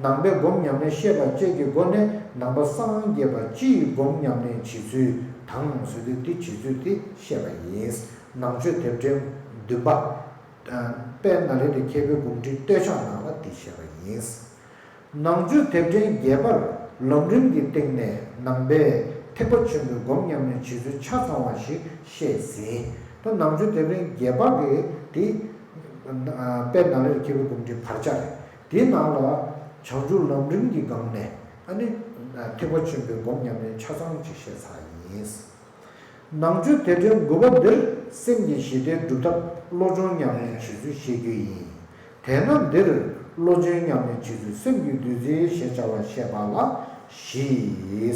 ནང་པའི་སྒོམ་ཉམས་ལེན་བཤད་པ་བཅས་ཀྱི་སྒོ་ནས་ནང་པ་སངས་རྒྱས་པ་སྤྱི་ཡི་སྒོམ་ཉམས་ལེན་བྱེད་ཚུལ་དང་ཟེར་དུས་འདི་བྱེད་ཚུལ་དེ་བཤད་པ་ཡིན། ནང་ཆོས་དེབ་ཕྲེང་བདུན་པ། དཔལ་ནཱ་ལེནྡྲའི་མཁས་པའི་སྒོམ་ཁྲིད་བསྟོད་ཕྱག་ནང་ལ་འདི་བཤད་པ་ཡིན། ནང་ཆོས་དེབ་ཕྲེང་བརྒྱད་པར་ལམ་རིམ་གྱི་སྟེང་ནས་ནང་པའི་ཐེག་པ་ཆེན་པོའི་སྒོམ་ཉམས་ལེན་བྱེད་ཚུལ་ཆ་ཚང་བ་ཞིག་བཤད་ཟིན། ད་ནང་ཆོས་དེབ་ཕྲེང་བརྒྱད་པ་གི་དེ་དཔལ་ནཱ་ལེནྡྲའི་མཁས་པའི་སྒོམ་ཁྲིད་བར་ཆ་རེད། དེའི་ནང་ལ་བྱང་ཆུབ་ལམ་རིམ་གྱི་སྒང་ནས་ཨ་ནི་ཐེག་པ་ཆེན་པོའི་སྒོམ་ཉམས་ལེན་ཆ་ཚང་ཅིག་བཤད་ཚར་ཡིན། ནང་ཆོས་དེབ་ཕྲེང་དགུ་པ་འདིར་སེམས་ཀྱི་ཞི་བདེ་སྒྲུབ་ཐབས་བློ་སྦྱོང་ཉམས་ལེན་བྱེད་ཚུལ་བཤད་རྒྱུ་ཡིན། དེས་ན་འདིར་བློ་སྦྱོང་ཉམས་ལེན་བྱེད་ཚུལ་སེམས་ཀྱི་བདུད་རྩི་ཞེས་བྱ་བ་བཤད་པ་ལ་བཞི།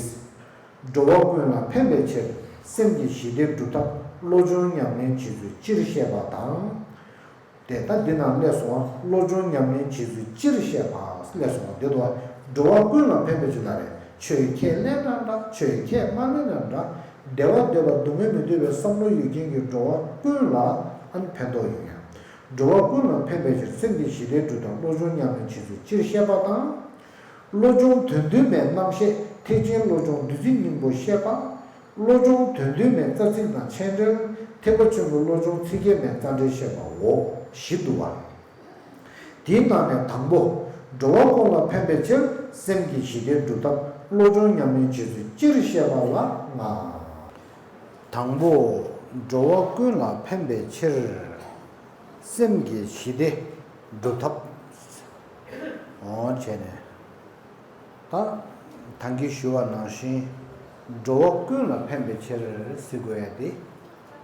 འགྲོ་བ་ཀུན་ལ་ཕན་པའི་ཕྱིར་སེམས་ཀྱི་ཞི་བདེ་སྒྲུབ་ཐབས་བློ་སྦྱོང་ཉམས་ལེན་བྱེད་ཚུལ་སྤྱིར་བཤད་པ་དང་། དེ་ལྟ་འདི་ན་སླེབས་སོང་བ། བློ་སྦྱོང་ཉམས་ལེན་བྱེད་ཚུལ་སྤྱིར་བཤད་པ་སླེབས་སོང་བ། འདི་དུ་བ་འགྲོ་བ་ཀུན་ལ་ཕན་པའི་ཕྱིར་ལ་རེད། ཆོས་ཁས་ལེན་ན་འདྲ། ཆོས་ཁས་མ་ལེན་ན་འདྲ། བདེ་བ་འདོད་པ་སྡུག་བསྔལ་མི་འདོད་པའི་བསམ་བློ་ཡོད་མཁན་གྱི་འགྲོ་བ་ཀུན་ལ་ཨ་ནི་ཕན་ཐོགས་ཡོང་ཡ། འགྲོ་བ་ཀུན་ལ་ཕན་པའི་ཕྱིར་སེམས་ཀྱི་ཞི་བདེ་སྒྲུབ་དང་བློ་སྦྱོང་ཉམས་ལེན་བྱེད་ཚུལ་སྤྱིར་བཤད་པ་དང་། བློ་སྦྱོང་དོན་བསྡུས་མའི་རྣམ་བཤད་ཐེག་ཆེན་བློ་སྦྱོང་བདུད་རྩི་སྙིང་པོ་བཤད་པ། བློ་སྦྱོང་དོན་བསྡུས་མའི་རྩ་ཚིག་དང་མཆན་འགྲེལ། ཐེག་པ་ཆེན་པོའི་བློ་སྦྱོང་ཚིག་བརྒྱད་མའི་རྩ་འགྲེལ་བཤད་པའོ། བཞི་འདུག་བ། དེའི་ནང་ནས་དང་པོ། འགྲོ་བ་ཀུན་ལ་ཕན་པའི་ཕྱིར་སེམས་ཀྱི་ཞི་བདེ་སྒྲུབ་ཐབས་བློ་སྦྱོང་ཉམས་ལེན་བྱེད་ཚུལ་སྤྱིར་བཤད་པ་ལ་ལྔ། དང་པོ། འགྲོ་བ་ཀུན་ལ་ཕན་པའི་ཕྱིར་སེམས་ཀྱི་ཞི་བདེ་སྒྲུབ་ཐབས། འོ་བྱས་ནས། ད། ད་གིན་ཞུ་བ་ནང་བཞིན། འགྲོ་བ་ཀུན་ལ་ཕན་པའི་ཕྱིར་ཟེར་དགོས་ཡ་དེ།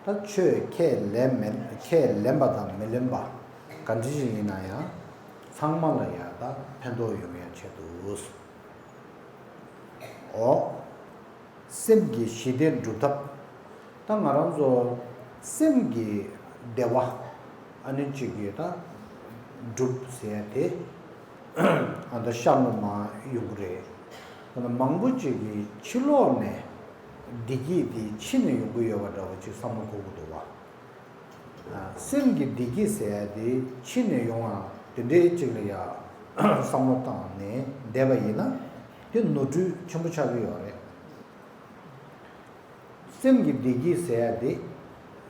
ད་ཆོས་ཁས་ལེན་མེད་ཁས་ལེན་པ་དང་མི་ལེན་པ་ག་འདྲ་ཞིག་ཡིན་ན་ཡང་ཚང་མ་ལ་ཡ་ད་ཕན་ཐོགས་ཡོང་ཡ་ཆེད་དུ། འོ། སེམས་ཀྱི་ཞི་བདེ་སྒྲུབ་ཐབས། ད་ང་རང་ཚོ་སེམས་ཀྱི་བདེ་བ་ཨ་ནི་གཅིག་གིས་ད་སྒྲུབ་ཟེར་ཡ་དེ་ཨ་ད་ཤར་ལ་མར་ཡོང་གི་རེད། ད་མང་པོ་ཅིག་གིས་ཕྱི་ལོགས་ནས་བདེ་སྐྱིད་དེ་ཕྱི་ནས་ཡོང་གི་ཡོད་པ་འདྲ་བོ་ཅིག་བསམ་བློ་འཁོར་གི་འདུག་བ། སེམས་ཀྱི་བདེ་སྐྱིད་ཟེར་ཡ་དེ་ཕྱི་ནས་ཡོང་བ་དེ་འདྲའི་ཅིག་ལ་ཡ་བསམ་བློ་བཏང་ནས་བསྡད་པ་ཡིན་ན་དེ་ནོར་འཁྲུལ་ཆེན་པོ་ཆགས་ཀྱི་ཡོད་རེད། སེམས་ཀྱི་བདེ་སྐྱིད་ཟེར་ཡ་དེ་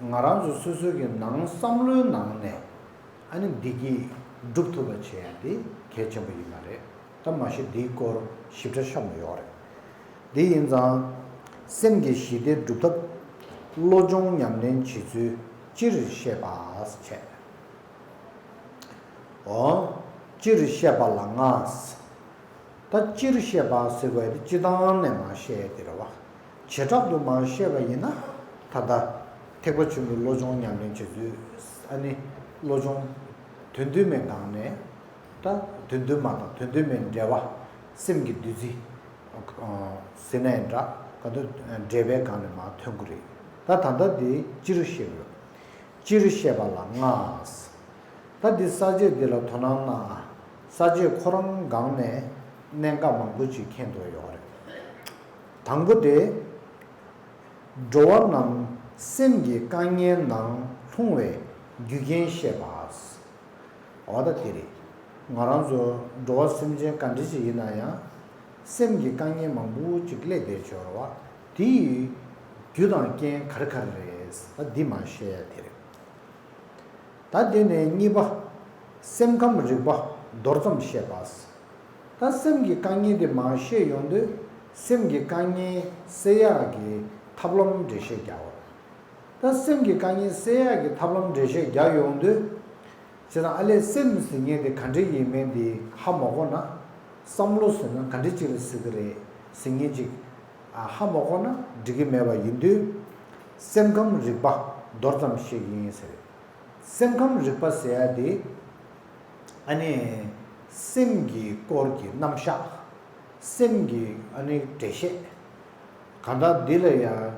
ང་རང་ཚོ་སོ་སོ་གི་ནང་བསམ་བློའི་ནང་ནས་ཨ་ནི་བདེ་སྐྱིད་སྒྲུབ་ཐུབ་པ་བྱེད་ཡ་དེ་གལ་ཆེན་པོ་ཡིན་པ་རེད། ད་མ་གཞི་འདིའི་སྐོར་ཞིབ་ཕྲ་བཤད་ནས་ཡོད་རེད། དེ་ཡིན་ཙང་། སེམས་ཀྱི་ཞི་བདེ་སྒྲུབ་ཐབས་བློ་སྦྱོང་ཉམས་ལེན་བྱེད་ཚུལ་སྤྱིར་བཤད་པ་བྱས། འོ། སྤྱིར་བཤད་པ་ལ་ལྔ། ད་སྤྱིར་བཤད་པ་ཟེར་བ་དེ་སྤྱི་བཏང་ནས་མར་བཤད་ཡ་དེ་རེད་བ། བྱེ་བྲག་ཏུ་མར་བཤད་པ་ཡིན་ན། ད་ལྟ་ཐེག་པ་ཆེན་པོའི་བློ་སྦྱོང་ཉམས་ལེན་བྱེད་ཚུལ། ཨ་ནི་བློ་སྦྱོང་དོན་བསྡུས་མའི་སྒང་ནས། ད་དོན་བསྡུས་མ་དང་དོན་བསྡུས་མའི་འགྲེལ་པ། སེམས་ཀྱི་བདུད་རྩི་ཟེར་ནའི་འདྲ། ག་དུས་འགྲེལ་པའི་སྒང་ནས་མར་ཐོན་གྱི་རེད། ད་ད་ལྟ་དེ་སྤྱིར་བཤད་ཡོད། སྤྱིར་བཤད་པ་ལ་ལྔ། ད་འདི་ས་བཅད་འདི་ལ་དོ་སྣང་གནང་ཨ། ས་བཅད་ཁོ་རང་སྒང་ནས་གནད་འགག་མང་པོ་ཅིག་མཁྱེན་ཐུབ་ཡོད་རེད། དང་པོ་དེ། འགྲོ་བ་རྣམས་སེམས་ཀྱི་དཀའ་ངལ་ནང་ལྷུང་བའི་རྒྱུ་རྐྱེན་བཤད་པ། འོ་ད་དེ་རེད། ང་རང་ཚོ་འགྲོ་བ་སེམས་ཅན་ག་འདྲ་ཞིག་ཡིན་ན་ཡང་། སེམས་ཀྱི་དཀའ་ངལ་མང་པོ་ཅིག་སླེབས་བསྡད་ཡོད་རེད་བ། དེ་ཡི་རྒྱུ་དང་རྐྱེན་ག་རེ་ག་རེ་རེད། ད་འདི་མར་བཤད་ཡ་དེ་རེད། ད་དེ་ནས་གཉིས་པ། སེམས་ཁམས་རིག་པ་མདོར་ཙམ་བཤད་པ། ད་སེམས་ཀྱི་དཀའ་ངལ་དེ་མར་བཤད་ཡོང་དུས། སེམས་ཀྱི་དཀའ་ངལ་སེལ་ཡག་གི་ཐབས་ལམ་འགྲེལ་བཤད་རྒྱག་པ། ད་སེམས་ཀྱི་དཀའ་ངལ་སེལ་ཡག་གི་ཐབས་ལམ་འགྲེལ་བཤད་རྒྱག་ཡོང་དུས། བྱས་ཙང་ཨ་ལས་སེམས་ཟེར་མཁན་དེ་ག་འདྲ་ཡིན་མིན་དེ་ཧ་མ་གོ་ན། བསམ་བློ་ཟེར་ན་ག་འདྲ་ཅིག་ལ་ཟེར་གི་རེད་ཟེར་མཁན་ཅིག་ཧ་མ་གོ་ན་འགྲིག་གི་མེད་པ་ཡིན་དུས། སེམས་ཁམས་རིག་པ་མདོར་ཙམ་བཤད་ཀྱི་ཡིན་ཟེར། སེམས་ཁམས་རིག་པ་ཟེར་ཡ་དེ། ཨ་ནི། སེམས་ཀྱི་སྐོར་གྱི་རྣམ་གཞག་སེམས་ཀྱི་ཨ་ནི་འགྲེལ་བཤད། གང་ལྟར་འདི་ལ་ཡང་།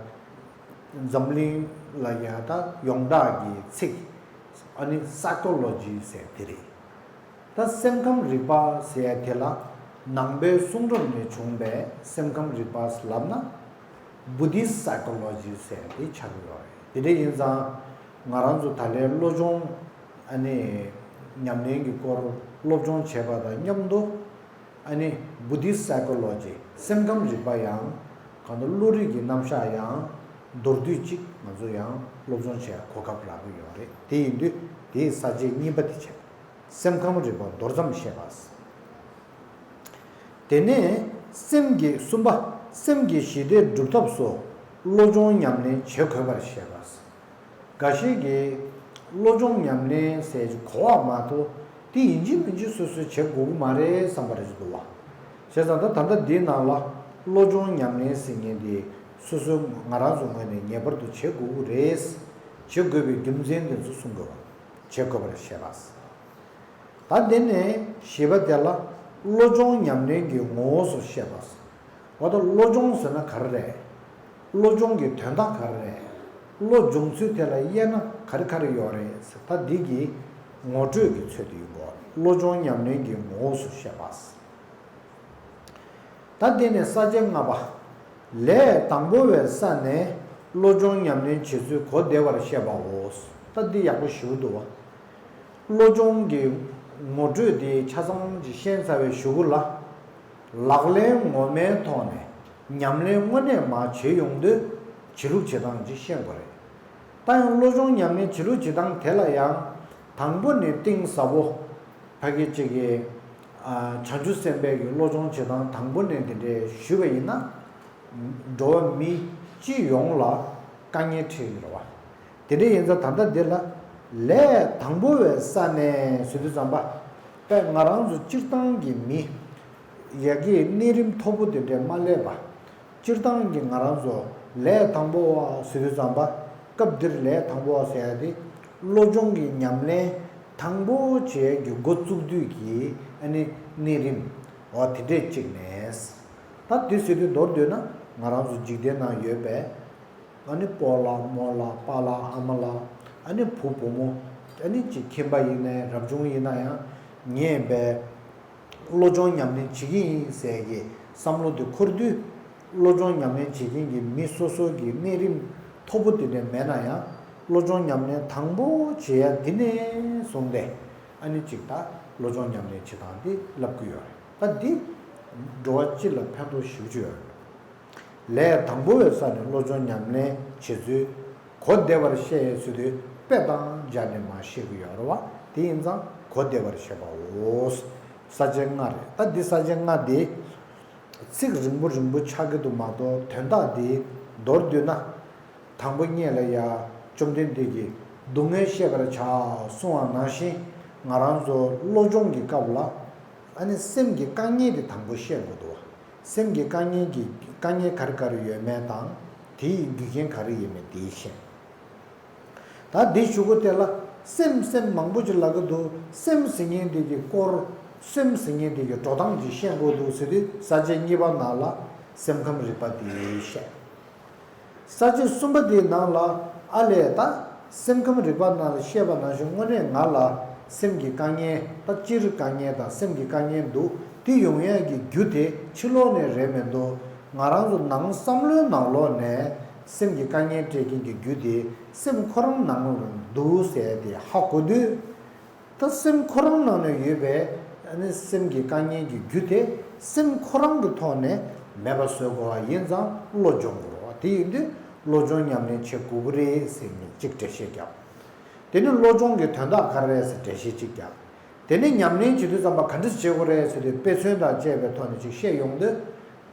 འཛམ་གླིང་ལ་ཡང་ད་ཡོངས་གྲགས་ཀྱི་ཚིག་ཨ་ནི་སའི་ཀོ་ལོ་ཇི་ཟེར་དེ་རེད། ད་སེམས་ཁམས་རིག་པ་ཟེར་ཡ་དེ་ལ་ནང་པའི་གསུང་རབ་ནས་བྱུང་བའི་སེམས་ཁམས་རིག་པ་ལབ་ན། བུ་དིསི་སའི་ཀོ་ལོ་ཇི་ཟེར་དེ་ཆགས་ཀྱི་ཡོད་རེད། དེ་འདྲ་ཡིན་ཙང་ང་རང་ཚོ་ད་ལན་སློབ་སྦྱོང་ཨ་ནི་ཉམས་ལེན་གྱི་སྐོར་སློབ་སྦྱོང་བྱས་པ་དང་མཉམ་དུ། ཨ་ནི་བུ་དིསི་སའི་ཀོ་ལོ་ཇི་སེམས་ཁམས་རིག་པ་ཡང་གང་དུ་བློ་རིག་གི་རྣམ་གཞག་ཡང་མདོར་བསྡུས་གཅིག་ང་ཚོ་ཡང་སློབ་སྦྱོང་བྱས་གོ་སྐབས་རག་གི་ཡོད་རེད། དེ་ཡིན་དུས་དེའི་ས་བཅད་གཉིས་པ་དེ་བྱས། སེམས་ཁམས་རིག་པ་མདོར་ཙམ་བཤད་པ། དེ་ནས་སེམས་ཀྱི་གསུམ་པ། སེམས་ཀྱི་ཞི་བདེ་སྒྲུབ་ཐབས་སུ་བློ་སྦྱོང་ཉམས་ལེན་བྱེད་དགོས་པར་བཤད་པ། འགའ་ཞིག་གིས་བློ་སྦྱོང་ཉམས་ལེན་ཟེར་གྱི་གོ་བ་མ་གཏོགས་དེ་ཡིན་གཅིག་མིན་གཅིག་སོ་སོས་བྱེད་དགོས་ཀྱི་མ་རེད་བསམ་པ་རེད་འདུག་བ། བྱས་ཙང་ད་ད་ལྟ་འདིའི་ནང་ལ་བློ་སྦྱོང་ཉམས་ལེན་ཟེར་མཁན་དེ་སོ་སོ་ང་རང་ཚོ་ངོས་ནས་ངེས་པར་དུ་བྱེད་དགོས་ཀྱི་རེད། བྱེད་དགོས་པའི་རྒྱུ་མཚན་དེ་ཚོ་གསུང་དགོས་པ། བྱེད་དགོས་པར་བཤད་པ། ད་དེ་ནས་བཞི་པ་དེ་ལ་བློ་སྦྱོང་ཉམས་ལེན་གྱི་ངོ་བོ་སོགས་བཤད་པ། འོ་ད་བློ་སྦྱོང་ཟེར་ན་ག་རེ་རེད། བློ་སྦྱོང་གི་དོན་དག་ག་རེ་རེད། བློ་སྦྱོང་ཚུལ་དེ་ལ་དབྱེ་ན་ག་རེ་ག་རེ་ཡོད་རེད་ཟེར། ད་འདི་གི་ངོ་སྤྲོད་ཀྱི་ཚུལ་དུ་ཡིན་གོ། བློ་སྦྱོང་ཉམས་ལེན་གྱི་ངོ་བོ་སོགས་བཤད་པ། ད་དེ་ནས་ས་བཅད་ལྔ་པ། ལས་དང་པོ་བའི་ས་ནས་བློ་སྦྱོང་ཉམས་ལེན་བྱེད་ཚུལ་གོ་བདེ་བར་བཤད་པའོ། ད་འདི་ཡག་པོ་ཞེ་པོ་འདུག་བ། བློ་སྦྱོང་གི་ངོ་སྤྲོད་དེ་ཆ་ཚང་ཅིག་ཤེས་ཚར་བའི་གཞུག་གུ་ལ། ལག་ལེན་ངོ་མའི་ཐོག་ནས་ཉམས་ལེན་དངོས་གནས་མར་བྱེད་ཡོང་དུས་བྱེད་ལུགས་བྱེད་སྟངས་ཅིག་ཤེས་དགོས་རེད། ད་ཡང་བློ་སྦྱོང་ཉམས་ལེན་བྱེད་ལུགས་བྱེད་སྟངས་དེ་ལ་ཡང་དང་པོ་ནས་གཏིང་ཟབ་པོ། ཕ་གི་གཅིག་གིས་ཨ་བྱང་ཆུབ་སེམས་དཔའི་གི་བློ་སྦྱོང་བྱེད་སྟངས་དང་པོ་ནས་འདི་འདྲས་ཞུས་པ་ཡིན་ན། འགྲོ་བ་མི་སྤྱི་ཡོངས་ལ་དཀའ་ངལ་འཕྲད་ཀྱི་རེད་བ། དེ་འདྲས་ཡིན་ཙང་ད་ལྟ་འདི་ལ་ལས་དང་པོ་བའི་ས་ནས་ཟེར་དུས་ཙམ་པ། དཔེ་ང་རང་ཚོ་སྤྱིར་བཏང་གི་མི་ཡ་གི་གནས་རིམ་མཐོ་པོ་དེ་འདྲས་མ་སླེབས་པ། སྤྱིར་བཏང་གི་ང་རང་ཚོ་ལས་དང་པོ་བ་ཟེར་དུས་ཙམ་པ། སྐབས་འདིར་ལས་དང་པོ་བ་ཟེར་ཡ་དེ་བློ་སྦྱོང་གི་ཉམས་ལེན་དང་པོ་བྱེད་ཡ་གི་འགོ་བཙུགས་དུས་ཀྱི་ཨ་ནི་གནས་རིམ་འོ་དེ་འདྲས་གཅིག་ནས། ད་དེ་ཟེར་དུས་མདོར་བསྡུས་ན་ང་རང་ཚོ་འཇིག་རྟེན་ནང་ཡོད་པའི་ཨ་ནི་སྤོ་ལགས་རྨོ་ལགས་པཱ་ལགས་ཨ་མ་ལགས་ཨ་ནི་བུ་བུ་མོ་ཨ་ནི་ཅིག་ཁྱིམ་པ་ཡིན་ནའི་རབ་བྱུང་ཡིན་ན་ཡང་ངེས་པའི་བློ་སྦྱོང་ཉམས་ལེན་བྱེད་ཀྱི་ཡིན་ཟེར་གྱི་བསམ་བློ་དེ་འཁོར་དུས། བློ་སྦྱོང་ཉམས་ལེན་བྱེད་མཁན་གྱི་མི་སོ་སོ་གི་གནས་རིམ་མཐོ་པོ་དེ་འདྲ་མེད་ན་ཡང་བློ་སྦྱོང་ཉམས་ལེན་དང་པོ་བྱེད་ཡ་འདི་ནས་བཟུང་སྟེ་ཨ་ནི་ཅིག་ད་བློ་སྦྱོང་ཉམས་ལེན་བྱེད་སྟངས་འདི་ལབ་ཀྱི་ཡོད་རེད། ད་འདི་འགྲོ་བ་སྤྱི་ལ་ཕན་ཐོགས་ཞེ་པོ་ཅིག་ཡོད་རེད། ལས་དང་པོ་བའི་ས་ནས་བློ་སྦྱོང་ཉམས་ལེན་བྱེད་ཚུལ་གོ་བདེ་བར་བཤད་ཡས་ཚུལ་དུ་དཔེ་དང་སྦྱར་ནས་མར་བཤད་ཀྱི་ཡོད་རེད་བ། དེ་ཡིན་ཙང་གོ་བདེ་བར་བཤད་པའོ། ས་བཅད་ལྔ་རེད། ད་འདི་ས་བཅད་ལྔ་འདི་ཚིག་རིང་པོ་རིང་པོ་ཆགས་ཀྱི་འདུག་མ་གཏོགས་དོན་དག་འདི་མདོར་བསྡུས་ན། དང་པོ་སྔོན་ལ་ཡ་བཅོམ་ལྡན་འདས་ཀྱིས་སྡུག་བསྔལ་ཤེས་པར་བྱ་གསུངས་པ་ནང་བཞིན་ང་རང་ཚོ་བློ་སྦྱོང་གི་སྐབས་ལ་ཨ་ནི་སེམས་ཀྱི་དཀའ་ངལ་དེ་དང་པོ་ཤེས་དགོས་འདུག་སེམས་ཀྱི་དཀའ་ངལ་གྱི་དཀའ་ངལ་ག་རེ་ག་རེ་ཡོད་མེད་དང་དེའི་རྒྱུ་རྐྱེན་ག་རེ་ཡིན་མིན་དེ་ཤེས། ད་འདི་གཞུག་གུ་དེ་ལ་སེམས་སེམས་མང་པོ་ཅིག་ལབ་ཀྱི་འདུག་སེམས་ཟེར་མཁན་དེ་གི་སྐོར། སེམས་ཟེར་མཁན་དེ་གི་འགྲོ་སྟངས་ཅིག་ཤེས་དགོས་འདུག་ཟེར་དུས་ས་བཅད་གཉིས་པ་ནང་ལ་སེམས་ཁམས་རིག་པ་དེ་བཤད། ས་བཅད་གསུམ་པ་དེའི་ནང་ལ་ཨ་ལས་ད་སེམས་ཁམས་རིག་པ་ནང་ལ་བཤད་པ་ནང་བཞིན་དངོས་གནས་ང་ལ་སེམས་ཀྱི་དཀའ་ངལ། ད་སྤྱིར་དཀའ་ངལ་དང་སེམས་ཀྱི་དཀའ་ངལ་འདུག་དེ་ཡོང་ཡས་ཀྱི་རྒྱུ་དེ་ཕྱི་ལོགས་ནས་རེད་མི་འདུག་ང་རང་ཚོ་ནང་བསམ་བློའི་ནང་ལོགས་ནས་ སེམས་ཀྱི་དཀའ་ངལ་སྤྲད་མཁན་གྱི་རྒྱུ་དེ་སེམས་ཁོ་རང་ནང་ལ་འདུག་ཟེར་དེ་ཧ་གོ་དུས། ད་སེམས་ཁོ་རང་ནང་ན་ཡོད་པའི་ཨ་ནི་སེམས་ཀྱི་དཀའ་ངལ་གྱི་རྒྱུ་དེ་སེམས་ཁོ་རང་གི་ཐོག་ནས་མེད་པ་བཟོ་དགོས་པ་ཡིན་ཙང་བློ་སྦྱོང་དགོས་རེད་བ། དེ་ཡིན་དུས་བློ་སྦྱོང་ཉམས་ལེན་བྱེད་དགོས་ཀྱི་རེད་ཟེར་ནས་གཅིག་འགྲེལ་བཤད་བརྒྱབ། དེ་ནས་བློ་སྦྱོང་གི་དོན་དག་ག་རེ་རེད་ཟེར་འགྲེལ་བཤད་གཅིག་བརྒྱབ། དེ་ནས་ཉམས་ལེན་བྱེད་དུས་ཙམ་པ་ག་འདྲ་བྱེད་དགོས་རེད་ཟེར་དུས་དཔེ་མཚོན་དང་བཅས་པའི་ཐོག་ནས་ཅིག་བཤད་ཡོང་དུས།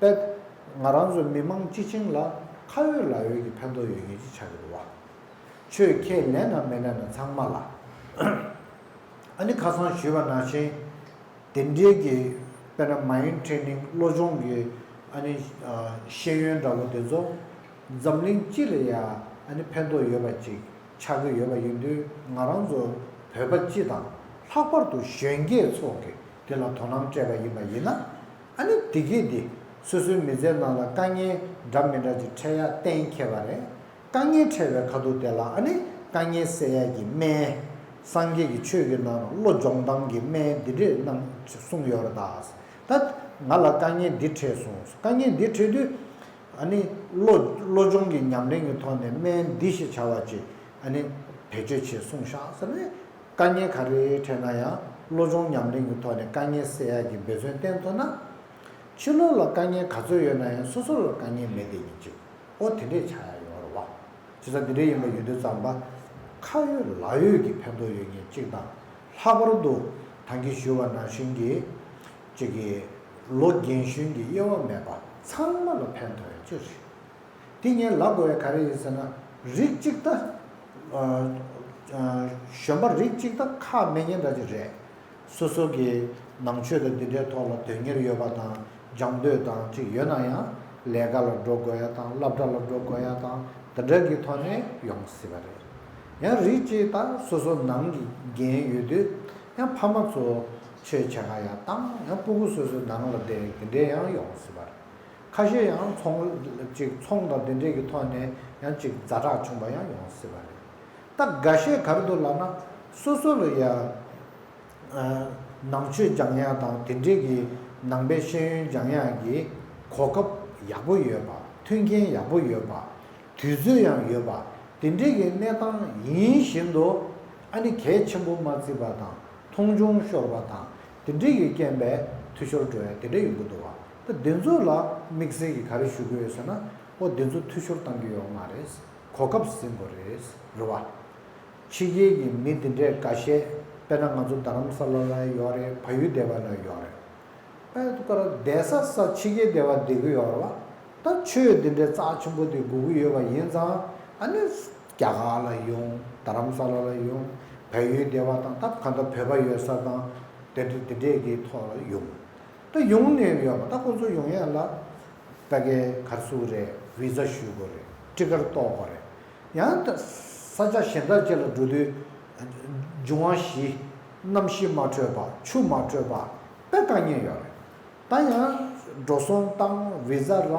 དཔེ་ང་རང་ཚོ་མི་མང་སྤྱི་བྱིངས་ལ་ཁ་ཡོད་ལག་ཡོད་ཀྱི་ཕན་ཐོགས་ཡོད་མཁན་ཅིག་ཆགས་ཀྱི་འདུག་བ། ཆོས་ཁས་ལེན་ན་མི་ལེན་ན་ཚང་མ་ལ། ཨ་ནི་ཁ་སང་ཞུས་པ་ནང་བཞིན། དེ་འདྲའི་གི་དཔེར་ན་མའིན་ཌི་ཊི་རེ་ནིང་བློ་སྦྱོང་གི་ཨ་ནི་ཤེས་ཡོན་འདྲ་བོ་དེ་ཚོ་འཛམ་གླིང་སྤྱི་ལ་ཡ་ཨ་ནི་ཕན་ཐོགས་ཡོད་པ་ཅིག་ཆགས་ཀྱི་ཡོད་པ་ཡིན་དུས། ང་རང་ཚོ་བོད་པ་སྤྱི་དང་ལྷག་པར་དུ་གཞོན་སྐྱེས་ཚོ་གིས་དེ་ལ་དོ་སྣང་སྤྲད་པ་ཡིན་པ་ཡིན་ན། ཨ་ནི་དེ་གས་དེ་སོ་སོའི་མི་ཚེའི་ནང་ལ་དཀའ་ངལ་འདྲ་མི་འདྲ་ཅིག་འཕྲད་ཡ་གཏན་འཁེལ་བ་རེད། དཀའ་ངལ་འཕྲད་པའི་ཁ་ཐུག་དེ་ལ་ཨ་ནི་དཀའ་ངལ་སེལ་ཡ་གི་སྨན། སངས་རྒྱས་ཀྱི་ཆོས་ཀྱི་ནང་ལ་བློ་སྦྱོང་སྟངས་ཀྱི་སྨན་འདི་འདྲས་གནང་གསུངས་ཡོད་རེད་ད། ད་ང་ལ་དཀའ་ངལ་འདི་འཕྲད་སོང་། དཀའ་ངལ་འདི་འཕྲད་དུས་ཨ་ནི་བློ་བློ་སྦྱོང་གི་ཉམས་ལེན་གྱི་ཐོག་ནས་སྨན་འདི་ཞེས་བྱ་བ་ཅིག་ཨ་ནི་བེད་སྤྱོད་བྱེད་གསུངས་ཤག་ཟེར་ནས། དཀའ་ངལ་ག་རེ་འཕྲད་ན་ཡང་བློ་སྦྱོང་ཉམས་ལེན་གྱི་ཐོག་ནས་དཀའ་ངལ་སེལ་ཡ་གི་འབད་བརྩོན་བསྟེན་ཐུབ་ན། ཕྱི་ལོགས་ལ་དཀའ་ངལ་ག་ཚོད་ཡོད་ན་ཡང་སོ་སོ་ལ་དཀའ་ངལ་མེད་བསྡད་མཁན་ཅིག་ཨོ་དེ་འདྲས་ཆགས་ཡ་ཡོད་རེད་བ། བྱས་ཙང་དེ་འདྲས་ཡིན་པ་ཡིན་དུས་ཙམ་པ། ཁ་ཡོད་ལག་ཡོད་ཀྱི་ཕན་ཐོགས་ཡོད་མཁན་གཅིག་དང་། ལྷག་པར་དུ་ད་གིན་ཞུས་པ་ནང་བཞིན་གྱི་གཅིག་གི་ལོ་རྒན་གཞོན་གྱི་དབྱེ་བ་མེད་པ་ཚང་མ་ལ་ཕན་ཐོགས་ཡ་ཅིག་རེད། དེ་ངས་ལབ་དགོས་ཡ་ག་རེ་ཡིན་ཟེར་ན། རིགས་གཅིག་ད། ཨ་ཨ་གཞོན་པ་རིགས་གཅིག་ད་ཁག་མེད་མཁན་འདྲ་ཅིག་རེད། སོ་སོ་གི་ནང་ཆོས་དང་འདི་འདྲའི་ཐོག་ལ་དོན་གཉེར་ཡོད་པ་དང་སྦྱང་འདོད་དང་ཅིག་ཡོད་ན་ཡང་། ལས་ཀ་ལ་འགྲོ་དགོས་ཡ་དང་སློབ་གྲྭ་ལ་འགྲོ་དགོས་ཡ་དང་དེ་འདྲ་གི་ཐོག་ནས་ཡོང་སྲིད་པ་རེད། ཡང་རིགས་གཅིག་ད་སོ་སོ་ནང་གི་འགན་ཡོད་དུས་ཡང་ཕ་མ་ཚོ་ཆོས་བྱེད་ག་ཡ་དང་ཡང་སྤུ་གུ་སོ་སོའི་ནང་ལ་བསྡད་དེ་འདྲས་ཡང་ཡོང་སྲིད་པ་རེད། ཁ་ཤས་ཡང་ཚོང་ཅིག་ཚོང་དང་དེ་འདྲས་ཀྱི་ཐོག་ནས་ཡང་ཅིག་ཛ་དྲག་བྱུང་པ་ཡང་ཡོང་སྲིད་པ་རེད། ད་འགའ་ཤས་ག་རེ་འདུག་ལབ་ན། སོ་སོ་ལ་ཡ་ཨ་ནང་ཆོས་སྦྱང་ཡ་དང་དེ་འདྲས་ཀྱི་ནང་པའི་ཤེས་ཡོན་སྦྱང་ཡ་གི་གོ་སྐབས་ཡག་པོ་ཡོད་པ། མཐུན་རྐྱེན་ཡག་པོ་ཡོད་པ། དུས་ཚོད་ཡང་ཡོད་པ། དེ་འདྲས་ཀྱི་གནས་སྟངས་ཡིན་བཞིན་དུ་ཨ་ནི་གལ་ཆེན་པོ་མ་བརྩིས་པ་དང་མཐོང་ཆུང་ཤོར་བ་དང་དེ་འདྲས་ཀྱི་རྐྱེན་པས་འཐུས་ཤོར་འགྲོ་ཡ་དེ་འདྲས་ཡོང་གི་འདུག་བ། ད་འདི་ཚོ་ལ་དམིགས་བསལ་གྱི་ག་རེ་ཞུ་གི་ཡོད་ཟེར་ན། ཨོ་འདི་ཚོ་འཐུས་ཤོར་བཏང་གི་ཡོད་མ་རེད། གོ་སྐབས་ཟིན་དགོས་རེད། རེད་བ། ཕྱི་རྒྱལ་གྱི་མི་འདི་འདྲའི་འགའ་ཤས། དཔེར་ན་ང་ཚོ་རྡ་རམ་ས་ལ་ལ་ཡོད་རེད། བལ་ཡུལ་སྡེ་བ་ལ་ཡོད་རེད། དཔེ་ཀ་ར་བསྡད་ས་ས་ཕྱི་རྒྱལ་སྡེ་བ་བསྡད་ཀྱི་ཡོད་རེད་བ། ད་ཆོས་འདི་འདྲའི་རྩ་ཆེན་པོ་དེ་དགོས་ཀྱི་ཡོད་པ་ཡིན་ཙང་། ཨ་ནི་རྒྱ་གར་ལ་ཡོང་། རྡ་རམ་ས་ལ་ལ་ཡོང་། བལ་ཡུལ་སྡེ་བ་དང་ད་ག་འདྲ་བོད་པ་ཡོད་ས་དང་། དེ་འདྲ་དེ་འདྲས་ཀྱི་ཐོག་ལ་ཡོང་། ད་ཡོང་ནས་ཡོད་པ་ད་ཁོ་ཚོ་ཡོང་ཡ་ལ། ད་གའི་གར་སུ་རེད། བི་ཛ་ཞུ་དགོས་རེད། ཊི་ཀཊ་གཏོང་དགོས་རེད། ཡང་ད་ས་ཆ་གཞན་དག་ཅིག་ལ་འགྲོ་དུས། འབྱུང་བ་བཞི། གནམ་གཤིས་མ་འཕྲོད་པ། ཆུ་མ་འཕྲོད་པ། དཔེ་དཀའ་ངལ་ཡོད་རེད། ད་ཡང་འགྲོ་སོང་བཏང་། བི་ཛ་རག་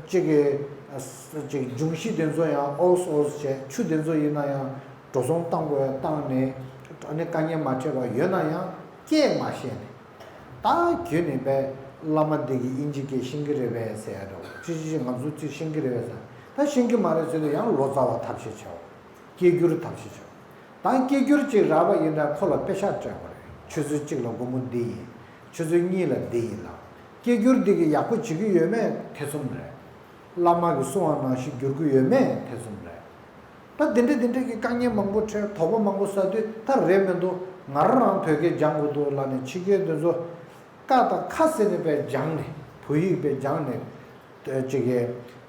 ཅིག་གི་ཅིག་འབྱུང་བཞི་དེ་ཚོ་ཡང་ཨོས་ཨོས་བྱས། ཆུ་དེ་ཚོ་ཡིན་ན་ཡང་འགྲོ་སོང་བཏང་དགོས་བཏང་ནས། ཨ་ནི་དཀའ་ངལ་མ་འཕྲད་པ་ཡོད་ན་ཡང་སྐད་མ་ཤེས་ནས། ད་ཁྱོད་ནི་པས་བླ་མ་འདི་གིས་དབྱིན་ཇི་སྐད་ཤེས་ཀྱི་རེད་པས་ཟེར་ཡ་འདྲ་བོ། ཅི་ཅི་ཅི་ང་ཚོ་ཅི་ཤེས་ཀྱི་རེད་པས་ཟེར། ད་ཤེས་ཀྱི་མ་རེད་ཟེར་དུས་ཡང་ལོ་ཙཱ་བ་ཐབས་ཤེས་བྱའོ། སྐད་སྒྱུར་ཐབས་ཤེས་བྱའོ། ད་སྐད་སྒྱུར་ཅིག་རག་པ་ཡིན་ན་ཁོ་ལ་དཔེ་ཤག་སྤྲད་དགོས་རེད། ཆུ་ཚོད་གཅིག་ལ་སྒོར་མོ་འདི་ཡིན། ཆུ་ཚོད་གཉིས་ལ་འདི་ཡིན་ལ། སྐད་སྒྱུར་འདི་གིས་ཡག་པོ་བྱེད་ཀྱི་ཡོད་མེད་ཐེ་ཚོམ་རེད། བླ་མ་གིས་གསུང་བ་ནང་བཞིན་བསྒྱུར་གྱི་ཡོད་མེད་ཐེ་ཚོམ་རེད། ད་འདི་འདྲ་འདི་འདྲ་གི་དཀའ་ངལ་མང་པོ་འཕྲད། དོགས་པ་མང་པོ་ཟ་དུས་ད་རེད་མི་འདུག་ང་རང་རང་བོད་སྐད་སྦྱང་དགོས་འདུག་ལབ་ནས་ཕྱི་རྒྱལ་འདི་ཚོ་ཀ་དང་ཁ་ཟེར་ནས་དཔེ་སྦྱངས་ནས། བོད་ཡིག་དཔེ་སྦྱངས་ནས། ཅིག་གི་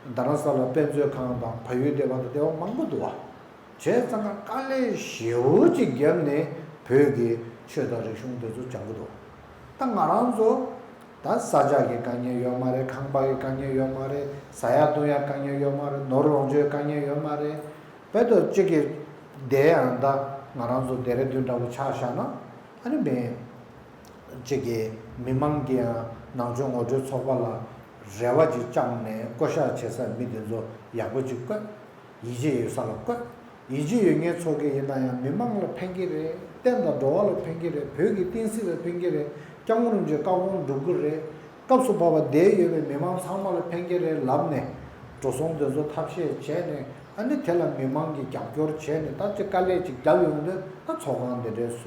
རྡ་རམ་ས་ལ་དཔེ་མཛོད་ཁང་དང་བལ་ཡུལ་སྡེ་བ་དང་སྡེ་བ་མང་པོ་འདུག་བ། བྱས་ཙང་ཀ་དཀའ་ལས་ཞེ་པོ་ཅིག་བརྒྱབ་ནས་བོད་ཀྱི་ཆོས་དང་རིག་གཞུང་འདི་ཚོ་སྦྱང་གི་འདུག་ད་ང་རང་ཚོ་ད་ས་ཆ་གི་དཀའ་ངལ་ཡོད་མ་རེད། ཁང་པ་གི་དཀའ་ངལ་ཡོད་མ་རེད། ཟ་ཡ་འཐུང་ཡ་དཀའ་ངལ་ཡོད་མ་རེད། ནོར་ལོངས་སྤྱོད་དཀའ་ངལ་ཡོད་མ་རེད། བོད་དུ་གཅིག་གི་བསྡད་ཡང་ད་ང་རང་ཚོ་ལྡེ་ར་ལྡུན་འདྲ་བོ་ཆ་བཞག་ན་ཨ་ནི་མི་གཅིག་གི་མི་མང་གི་ཡང་ནང་ཆོས་ངོ་སྤྲོད་ཚོགས་པ་ལ་རེ་བ་ཅིག་བཅངས་ནས་བསྐོ་བཞག་བྱེད་ས་མི་དེ་ཚོ་ཡག་པོ་ཅིག་བསྐོས། ཡིད་ཆེས་ཡོད་ས་ལ་བསྐོས། ཡིད་ཆེས་ཡོད་མཁན་ཚོ་གིས་ཡིན་ན་ཡང་མི་མང་ལ་ཕན་གྱི་རེད། བསྟན་དང་འགྲོ་བ་ལ་ཕན་གྱི་རེད། བོད་ཀྱི་བསྟན་སྲིད་ལ་ཕན་གྱི་རེད། སྐྱབས་མགོན་རིན་པོ་ཆེ་བཀའ་དགོངས་སྒྲུབ་ཀྱི་རེད། སྐབས་སུ་བབས་པ་བསྡད་ཡོད་པའི་མི་མང་ཚང་མ་ལ་ཕན་གྱི་རེད་ལབ་ནས། འགྲོ་སོང་དེ་ཚོ་ཐབས་ཤེས་བྱས་ནས། ཨ་ནི་དེ་ལ་མི་མང་གིས་རྒྱབ་སྐྱོར་བྱས་ནས། ད་ཅིག་དཀའ་ལས་ཅིག་བརྒྱབ་ཡོང་དུས་ད་ཚོགས་ཁང་འདི་འདྲའི་བཟོས་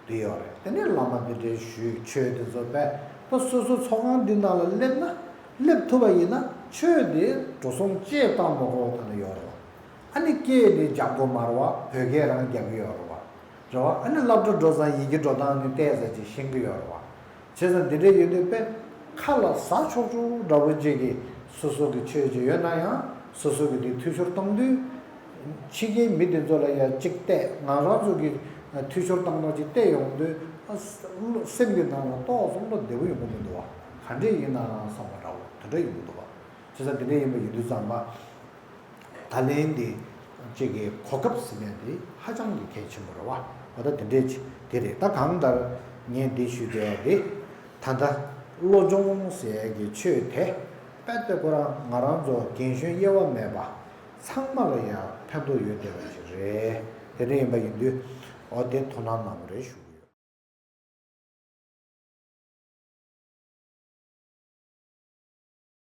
བསྡད་ཡོད་རེད། དེ་ནས་བླ་མ་འདི་འདྲའི་ཞུས། ཆོས་དེ་ཚོ་བས། ད་སོ་སོ་ཚོགས་ཁང་འདི་ནང་ལ་སླེབས་ན། སླེབས་ཐུབ་པ་ཡིན་ན་ཆོས་དེ་འགྲོ་སོང་ཅེས་བཏང་མ་དགོས་པ་ད་ལ་ཡོད་རེད་བ། ཨ་ནི་སྐད་དེ་རྒྱག་དགོས་མ་རེད་བ། བོད་སྐད་རང་རྒྱག་གི་ཡོད་རེད་བ། རེད་བ། ཨ་ནི་སློབ་གྲྭ་འགྲོ་ཙང་ཡི་གེ་འགྲོ་སྟངས་ནི་ཏོག་ཙམ་ཅིག་ཤེས་ཀྱི་ཡོད་རེད་བ། བྱས་ཙང་འདི་འདྲ་ཡོད་དུས་དཔེ་ཁ་ལ་ཟ་ཆོག་ཆོག་འདྲ་བོ་ཅིག་གི་སོ་སོ་གི་ཆོས་ཅིག་ཡོད་ན་ཡང་། སོ་སོ་གི་དེ་འཐུས་ཤོར་གཏོང་དུས། ཕྱི་རྒྱལ་མི་དེ་ཚོ་ལ་ཡང་ཅིག་བལྟས། ང་རང་ཚོ་གི་འཐུས་ཤོར་བཏང་སྟངས་ཅིག་བལྟས་ཡོང་དུས། ཨ། སེམས་ཀྱི་ནང་ལ་ཏོག་ཙམ་བློ་བདེ་པོ་ཡོང་གི་མི་འདུག་བ། ག་འདྲས་ཡིན་ནའང་བསམ་པ་འདྲ་བོ་དེ་འདྲ་ཡོང་གི་འདུག་བ། བྱས་ཙང་དེ་འདྲ་ཡིན་པ་ཡིན་དུས་ཙམ་པ། ད་ལན་འདི་གཅིག་གི་གོ་སྐབས་ཟེར་མཁན་འདི་ཧ་ཅང་གི་གལ་ཆེན་པོ་རེད་བ། འོ་ད་དེ་འདྲས་ཅིག་དེ་རེད། ད་གང་ལྟར་ངས་འདི་ཞུ་བསྡད་ཡ་འདི། ད་ལྟ་བློ་སྦྱོང་ཟེར་ཡ་གི་ཆོས་དེ་དཔེ་དེ་ཁོ་རང་ང་རང་ཚོ་རྒན་གཞོན་དབྱེ་བ་མེད་པ་ཚང་མ་ལ་ཡང་ཕན་ཐོགས་ཡོད་བསྡད་པ་ཞིག་རེད། དེ་འདྲ་ཡིན་པ་ཡིན་དུས། འོ་དེ་དོ་སྣང་གནང་རོགས་ཞུ།